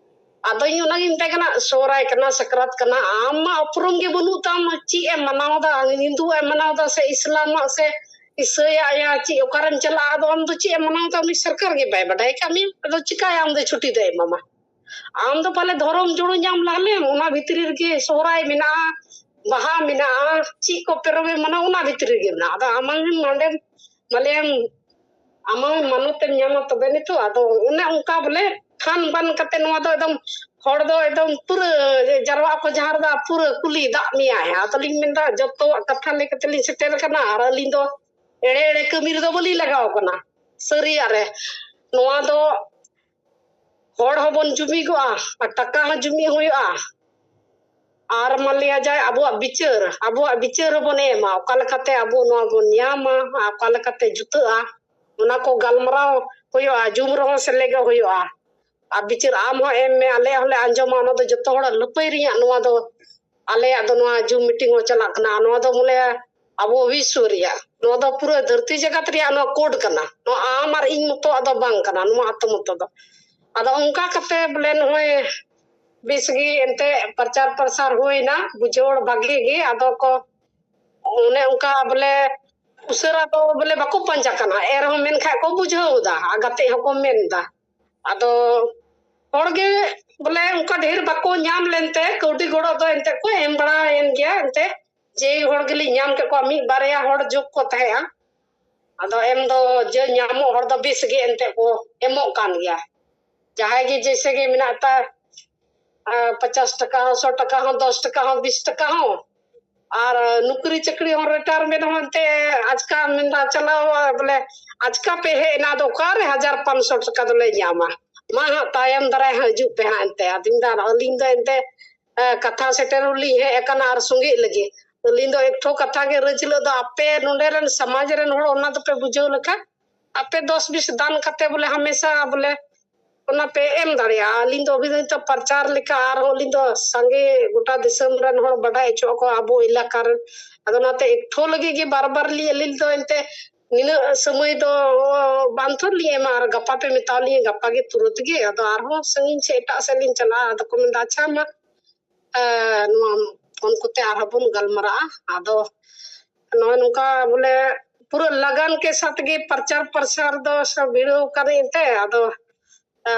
ᱟᱫᱚᱧ ᱚᱱᱟᱜᱤᱧ ᱢᱮᱛᱟᱭ ᱠᱟᱱᱟ, ᱥᱚᱦᱨᱟᱭ ᱠᱟᱱᱟ, ᱥᱟᱠᱨᱟᱛ ᱠᱟᱱᱟ, ᱟᱢ ᱢᱟ ᱩᱯᱨᱩᱢ ᱜᱮ ᱵᱟᱹᱱᱩᱜ ᱛᱟᱢ, ᱪᱮᱫ ᱮᱢ ᱢᱟᱱᱟᱣ ᱮᱫᱟ? ᱦᱤᱱᱫᱩᱣᱟᱜ ᱮᱢ ᱢᱟᱱᱟᱣ ᱮᱫᱟ ᱥᱮ ᱤᱥᱞᱟᱢᱟᱜ ᱥᱮ ᱤᱥᱟᱹᱭᱟᱜ ᱭᱟ ᱪᱮᱫ, ᱚᱠᱟᱨᱮᱢ ᱪᱟᱞᱟᱜᱼᱟ? ᱟᱫᱚ ᱟᱢ ᱫᱚ ᱪᱮᱫ ᱮᱢ ᱢᱟᱱᱟᱣ ᱮᱫᱟ? ᱩᱱᱤ ᱥᱚᱨᱠᱟᱨ ᱜᱮ ᱵᱟᱭ ᱵᱟᱰᱟᱭ ᱠᱟᱜ ᱢᱮᱭᱟ, ᱟᱫᱚ ᱪᱤᱠᱟᱭᱟ ᱟᱢ ᱫᱚ ᱪᱷᱩᱴᱤ ᱫᱚᱭ ᱮᱢᱟᱢᱟ? ᱟᱢ ᱫᱚ ᱯᱟᱞᱮ ᱫᱷᱚᱨᱚᱢ ᱡᱳᱲᱳ ᱧᱟᱢ ᱞᱟᱦᱟ ᱞᱮᱢ, ᱚᱱᱟ ᱵᱷᱤᱛᱨᱤ ᱨᱮᱜᱮ ᱥᱚᱦᱨᱟᱭ ᱢᱮᱱᱟᱜᱼᱟ, ᱵᱟᱦᱟ ᱢᱮᱱᱟᱜᱼᱟ, ᱪᱮᱫ ᱠᱚ ᱯᱚᱨᱚᱵᱽ ᱮᱢ ᱢᱟᱱᱟᱣᱟ, ᱚᱱᱟ ᱵᱷᱤᱛᱨᱤ ᱨᱮᱜᱮ ᱢᱮᱱᱟᱜᱼᱟ᱾ ᱟᱫᱚ ᱟᱢ ᱱᱚᱰᱮᱢ ᱢᱟᱞᱮᱢ ᱟᱢᱟᱜ ᱢᱟᱱᱚᱛ ᱮᱢ ᱧᱟᱢᱟ ᱛᱚᱵᱮ ᱱᱤᱛᱚᱜ᱾ ᱟᱫᱚ ᱚᱱᱮ ᱚᱱᱠᱟ ᱵᱚᱞᱮ ᱠᱷᱟᱱ ᱵᱟᱱ ᱠᱟᱛᱮ ᱱᱚᱣᱟ ᱫᱚ ᱮᱠᱫᱚᱢ ᱦᱚᱲ ᱫᱚ ᱮᱠᱫᱚᱢ ᱯᱩᱨᱟᱹ ᱡᱟᱨᱣᱟ ᱠᱚ ᱡᱟᱦᱟᱸ ᱨᱮᱫᱚ ᱯᱩᱨᱟᱹ ᱠᱩᱞᱤ ᱫᱟᱜ ᱢᱮᱭᱟᱭ᱾ ᱟᱫᱚᱞᱤᱧ ᱢᱮᱱᱫᱟ ᱡᱚᱛᱚᱣᱟᱜ ᱠᱟᱛᱷᱟ ᱞᱟᱹᱭ ᱠᱟᱛᱮ ᱞᱤᱧ ᱥᱮᱴᱮᱨ ᱟᱠᱟᱱᱟ, ᱟᱨ ᱟᱹᱞᱤᱧ ᱫᱚ ᱮᱲᱮ ᱮᱲᱮ ᱠᱟᱹᱢᱤ ᱨᱮᱫᱚ ᱵᱟᱹᱞᱤᱧ ᱞᱟᱜᱟᱣ ᱠᱟᱱᱟ᱾ ᱥᱟᱹᱨᱤᱭᱟᱜ ᱨᱮ ᱱᱚᱣᱟ ᱫᱚ ᱦᱚᱲ ᱦᱚᱸᱵᱚᱱ ᱡᱩᱢᱤᱫᱚᱜᱼᱟ, ᱟᱨ ᱴᱟᱠᱟ ᱦᱚᱸ ᱡᱩᱢᱤᱫ ᱦᱩᱭᱩᱜᱼᱟ, ᱟᱨ ᱢᱟᱱᱞᱤᱭᱟ ᱡᱟᱭ ᱟᱵᱚᱣᱟᱜ ᱵᱤᱪᱟᱹᱨ, ᱟᱵᱚᱣᱟᱜ ᱵᱤᱪᱟᱹᱨ ᱦᱚᱸᱵᱚᱱ ᱮᱢᱟ, ᱚᱠᱟ ᱞᱮᱠᱟᱛᱮ ᱟᱵᱚ ᱱᱚᱣᱟ ᱵᱚᱱ ᱧᱟᱢᱟ, ᱚᱠᱟ ᱞᱮᱠᱟᱛᱮ ᱡᱩᱛᱟᱹᱜᱼᱟ, ᱚᱱᱟ ᱠᱚ ᱜᱟᱞᱢᱟᱨᱟᱣ ᱦᱩᱭᱩᱜᱼᱟ, ᱡᱩᱢ ᱨᱮᱦᱚᱸ ᱥᱮᱞᱮᱫᱚᱜ ᱦᱩᱭᱩᱜᱼᱟ᱾ ᱟᱨ ᱵᱤᱪᱟᱹᱨ ᱟᱢ ᱦᱚᱸ ᱮᱢ ᱢᱮ, ᱟᱞᱮ ᱦᱚᱸᱞᱮ ᱟᱸᱡᱚᱢᱟ, ᱚᱱᱟ ᱫᱚ ᱡᱚᱛᱚ ᱦᱚᱲᱟᱜ ᱞᱟᱹᱯᱟᱹᱭ ᱨᱮᱭᱟᱜ ᱱᱚᱣᱟ ᱫᱚ ᱟᱞᱮᱭᱟᱜ ᱫᱚ ᱱᱚᱣᱟ ᱡᱩᱢ ᱢᱤᱴᱤᱝ ᱦᱚᱸ ᱪᱟᱞᱟᱜ ᱠᱟᱱᱟ᱾ ᱱᱚᱣᱟ ᱫᱚ ᱵᱚᱞᱮ ᱟᱵᱚ ᱵᱤᱥᱥᱚ ᱨᱮᱭᱟᱜ, ᱱᱚᱣᱟ ᱫᱚ ᱯᱩᱨᱟᱹ ᱫᱷᱟᱹᱨᱛᱤ ᱡᱟᱠᱟᱛ ᱨᱮᱭᱟᱜ ᱱᱚᱣᱟ ᱠᱳᱰ ᱠᱟᱱᱟ᱾ ᱱᱚᱣᱟ ᱟᱢ ᱟᱨ ᱤᱧ ᱢᱚᱛᱚᱣᱟᱜ ᱫᱚ ᱵᱟᱝ ᱠᱟᱱᱟ, ᱱᱚᱣᱟ ᱟᱛᱳ ᱢᱚᱛᱚ ᱫᱚ᱾ ᱟᱫᱚ ᱚᱱᱠᱟ ᱠᱟᱛᱮ ᱵᱚᱞᱮ ᱱᱚᱜᱼᱚᱭ ᱵᱮᱥ ᱜᱮ ᱮᱱᱛᱮ ᱯᱨᱚᱪᱟᱨ ᱯᱨᱚᱥᱟᱨ ᱦᱩᱭᱱᱟ, ᱵᱩᱡᱷᱟᱹᱣ ᱦᱚᱲ ᱵᱷᱟᱜᱮ ᱜᱮ᱾ ᱟᱫᱚ ᱠᱚ ᱚᱱᱮ ᱚᱱᱠᱟ ᱵᱚᱞᱮ ᱩᱥᱟᱹᱨᱟ ᱫᱚ ᱵᱚᱞᱮ ᱵᱟᱠᱚ ᱯᱟᱸᱡᱟ ᱠᱟᱱᱟ, ᱮᱱ ᱨᱮᱦᱚᱸ ᱢᱮᱱᱠᱷᱟᱡ ᱠᱚ ᱵᱩᱡᱷᱟᱹᱣ ᱮᱫᱟ ᱟᱨ ᱜᱟᱛᱮ ᱦᱚᱸᱠᱚ ᱢᱮᱱ ᱮᱫᱟ᱾ ᱟᱫᱚ ᱦᱚᱲ ᱜᱮ ᱵᱚᱞᱮ ᱚᱱᱠᱟ ᱰᱷᱮᱨ ᱵᱟᱠᱚ ᱧᱟᱢ ᱞᱮᱱᱛᱮ ᱠᱟᱹᱣᱰᱤ ᱜᱚᱲᱚ ᱫᱚ ᱮᱱᱛᱮ ᱠᱚ ᱮᱢ ᱵᱟᱲᱟᱭᱮᱱ ᱜᱮᱭᱟ᱾ ᱮᱱᱛᱮ ᱡᱮ ᱦᱚᱲ ᱜᱮᱞᱤᱧ ᱧᱟᱢ ᱠᱮᱫ ᱠᱚᱣᱟ, ᱢᱤᱫ ᱵᱟᱨᱭᱟ ᱦᱚᱲ ᱡᱳᱜ ᱠᱚ ᱛᱟᱦᱮᱸᱜᱼᱟ᱾ ᱟᱫᱚ ᱮᱢ ᱫᱚ ᱡᱮ ᱧᱟᱢᱚᱜ ᱦᱚᱲ ᱫᱚ ᱵᱮᱥ ᱜᱮ ᱮᱱᱛᱮ ᱠᱚ ᱮᱢᱚᱜ ᱠᱟᱱ ᱜᱮᱭᱟ᱾ ᱡᱟᱦᱟᱸᱭ ᱜᱮ ᱡᱮᱭᱥᱮ ᱜᱮ ᱢᱮᱱᱟᱜ ᱛᱟᱭ, ᱟᱨ ᱯᱚᱪᱟᱥ ᱴᱟᱠᱟ ᱦᱚᱸ, ᱥᱚ ᱴᱟᱠᱟ ᱦᱚᱸ, ᱫᱚᱥ ᱴᱟᱠᱟ ᱦᱚᱸ, ᱵᱤᱥ ᱴᱟᱠᱟ ᱦᱚᱸ, ᱟᱨ ᱱᱩᱠᱨᱤ ᱪᱟᱹᱠᱨᱤ ᱦᱚᱸ, ᱨᱤᱴᱟᱭᱟᱨᱢᱮᱱᱴ ᱦᱚᱸ ᱮᱱᱛᱮ ᱟᱪᱠᱟ ᱢᱮᱱᱫᱟ ᱪᱟᱞᱟᱣ ᱵᱚᱞᱮ ᱟᱪᱠᱟ ᱯᱮ ᱦᱮᱡ ᱮᱱᱟ, ᱟᱫᱚ ᱚᱠᱟᱨᱮ ᱦᱟᱡᱟᱨ ᱯᱟᱸᱪᱥᱚ ᱴᱟᱠᱟ ᱫᱚᱞᱮ ᱧᱟᱢᱟ? ᱢᱟ ᱦᱟᱸᱜ ᱛᱟᱭᱚᱢ ᱫᱟᱨᱟᱭ ᱦᱟᱸᱜ ᱦᱤᱡᱩᱜ ᱯᱮ ᱦᱟᱸᱜ ᱮᱱᱛᱮ᱾ ᱟᱫᱚᱧ ᱢᱮᱱᱫᱟ ᱟᱹᱞᱤᱧ ᱫᱚ ᱮᱱᱛᱮ ᱮ, ᱠᱟᱛᱷᱟ ᱥᱮᱴᱮᱨ ᱦᱚᱸᱞᱤᱧ ᱦᱮᱡ ᱟᱠᱟᱱᱟ ᱟᱨ ᱥᱚᱸᱜᱮᱜ ᱞᱟᱹᱜᱤᱫ᱾ ᱟᱹᱞᱤᱧ ᱫᱚ ᱮᱠᱴᱷᱚ ᱠᱟᱛᱷᱟ ᱜᱮ ᱨᱟᱹᱡᱽ ᱦᱤᱞᱳᱜ ᱫᱚ ᱟᱯᱮ ᱱᱚᱰᱮ ᱨᱮᱱ ᱥᱚᱢᱟᱡᱽ ᱨᱮᱱ ᱦᱚᱲ ᱚᱱᱟ ᱫᱚᱯᱮ ᱵᱩᱡᱷᱟᱹᱣ ᱞᱮᱠᱷᱟᱱ ᱟᱯᱮ ᱫᱚᱥ ᱵᱤᱥ ᱫᱟᱱ ᱠᱟᱛᱮ ᱵᱚᱞᱮ ᱦᱟᱢᱮᱥᱟ ᱵᱚᱞᱮ ᱚᱱᱟ ᱯᱮ ᱮᱢ ᱫᱟᱲᱮᱭᱟᱜᱼᱟ᱾ ᱟᱹᱞᱤᱧ ᱫᱚ ᱚᱵᱷᱤ ᱫᱚ ᱱᱤᱛᱚᱜ ᱯᱨᱚᱪᱟᱨ ᱞᱮᱠᱟ ᱟᱨᱦᱚᱸ ᱟᱹᱞᱤᱧ ᱫᱚ ᱥᱟᱸᱜᱮ ᱜᱚᱴᱟ ᱫᱤᱥᱚᱢ ᱨᱮᱱ ᱦᱚᱲ ᱵᱟᱰᱟᱭ ᱦᱚᱪᱚ ᱟᱠᱚ ᱟᱵᱚ ᱮᱞᱟᱠᱟ ᱨᱮᱱ᱾ ᱟᱫᱚ ᱚᱱᱟᱛᱮ ᱮᱠᱴᱷᱚ ᱞᱟᱹᱜᱤᱫ ᱜᱮ ᱵᱟᱨ ᱵᱟᱨ ᱞᱤᱧ ᱟᱹᱞᱤᱧ ᱫᱚ ᱮᱱᱛᱮ ᱱᱤᱱᱟᱹᱜ ᱥᱚᱢᱚᱭ ᱫᱚ ᱵᱟᱝ ᱛᱷᱚᱨ ᱞᱤᱧ ᱮᱢᱟ, ᱟᱨ ᱜᱟᱯᱟ ᱯᱮ ᱢᱮᱛᱟᱣ ᱞᱤᱧᱟ, ᱜᱟᱯᱟ ᱜᱮ ᱛᱩᱨᱟᱹᱛ ᱜᱮ᱾ ᱟᱫᱚ ᱟᱨᱦᱚᱸ ᱥᱟᱺᱜᱤᱧ ᱥᱮ ᱮᱴᱟᱜ ᱥᱮᱫ ᱞᱤᱧ ᱪᱟᱞᱟᱜᱼᱟ᱾ ᱟᱫᱚ ᱠᱚ ᱢᱮᱱᱫᱟ, ᱟᱪᱪᱷᱟ ᱢᱟ, ᱮ, ᱱᱚᱣᱟ ᱯᱷᱳᱱ ᱠᱚᱛᱮ ᱟᱨᱦᱚᱸ ᱵᱚᱱ ᱜᱟᱞᱢᱟᱨᱟᱜᱼᱟ᱾ ᱟᱫᱚ ᱱᱚᱜᱼᱚᱭ ᱱᱚᱝᱠᱟ ᱵᱚᱞᱮ ᱯᱩᱨᱟᱹ ᱞᱟᱜᱟᱱ ᱠᱮ ᱥᱟᱛ ᱜᱮ ᱯᱨᱚᱪᱟᱨ ᱯᱨᱚᱥᱟᱨ ᱫᱚ ᱥᱟᱵ ᱵᱷᱤᱲᱟᱹᱣ ᱠᱟᱹᱫᱟᱹᱧ ᱮᱱᱛᱮ᱾ ᱟᱫᱚ, ᱮ,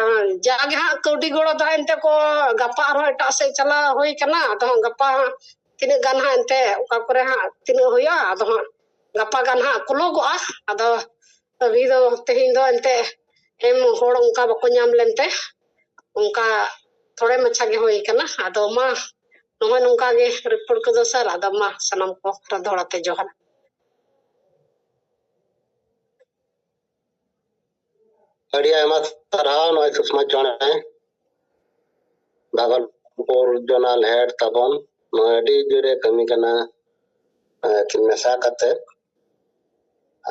ᱡᱟᱜᱮ ᱦᱟᱸᱜ ᱠᱟᱹᱣᱰᱤ ᱜᱚᱲᱚ ᱫᱚ ᱦᱟᱸᱜ ᱮᱱᱛᱮ ᱠᱚ ᱜᱟᱯᱟ ᱟᱨᱦᱚᱸ ᱮᱴᱟᱜ ᱥᱮᱫ ᱪᱟᱞᱟᱣ ᱦᱩᱭ ᱠᱟᱱᱟ᱾ ᱟᱫᱚ ᱦᱟᱸᱜ ᱜᱟᱯᱟ ᱦᱟᱸᱜ ᱛᱤᱱᱟᱹᱜ ᱜᱟᱱ ᱦᱟᱸᱜ ᱮᱱᱛᱮ ᱚᱠᱟ ᱠᱚᱨᱮ ᱦᱟᱸᱜ ᱛᱤᱱᱟᱹᱜ ᱦᱩᱭᱩᱜᱼᱟ, ᱟᱫᱚ ᱦᱟᱸᱜ ᱜᱟᱯᱟ ᱜᱟᱱ ᱦᱟᱸᱜ ᱠᱩᱞᱚᱜᱚᱜᱼᱟ᱾ ᱟᱫᱚ ᱟᱹᱵᱷᱤ ᱫᱚ ᱛᱮᱦᱮᱧ ᱫᱚ ᱮᱱᱛᱮ ᱮᱢ ᱦᱚᱲ ᱚᱱᱠᱟ ᱵᱟᱠᱚ ᱧᱟᱢ ᱞᱮᱱᱛᱮ ᱚᱱᱠᱟ ᱛᱷᱚᱲᱮ ᱢᱟᱪᱷᱟ ᱜᱮ ᱦᱩᱭ ᱠᱟᱱᱟ᱾ ᱟᱫᱚ ᱢᱟ ᱱᱚᱜᱼᱚᱭ ᱱᱚᱝᱠᱟ ᱜᱮ ᱨᱤᱯᱳᱨᱴ ᱠᱚᱫᱚ ᱥᱟᱨ᱾ ᱟᱫᱚ ᱢᱟ ᱥᱟᱱᱟᱢ ᱠᱚ ᱟᱨ ᱫᱚᱦᱲᱟ ᱛᱮ ᱡᱚᱦᱟᱨ᱾ ᱟᱹᱰᱤ ᱟᱭᱢᱟ ᱥᱟᱨᱦᱟᱣ ᱱᱚᱜᱼᱚᱭ ᱥᱩᱥᱢᱟ ᱪᱚᱬᱮ, ᱵᱷᱟᱜᱚᱞᱯᱩᱨ zonal head ᱛᱟᱵᱚᱱ, ᱱᱚᱜᱼᱚᱭ ᱟᱹᱰᱤ ᱡᱳᱨᱮ ᱠᱟᱹᱢᱤ ᱠᱟᱱᱟ, ᱮ, ᱠᱤᱱ ᱢᱮᱥᱟ ᱠᱟᱛᱮ᱾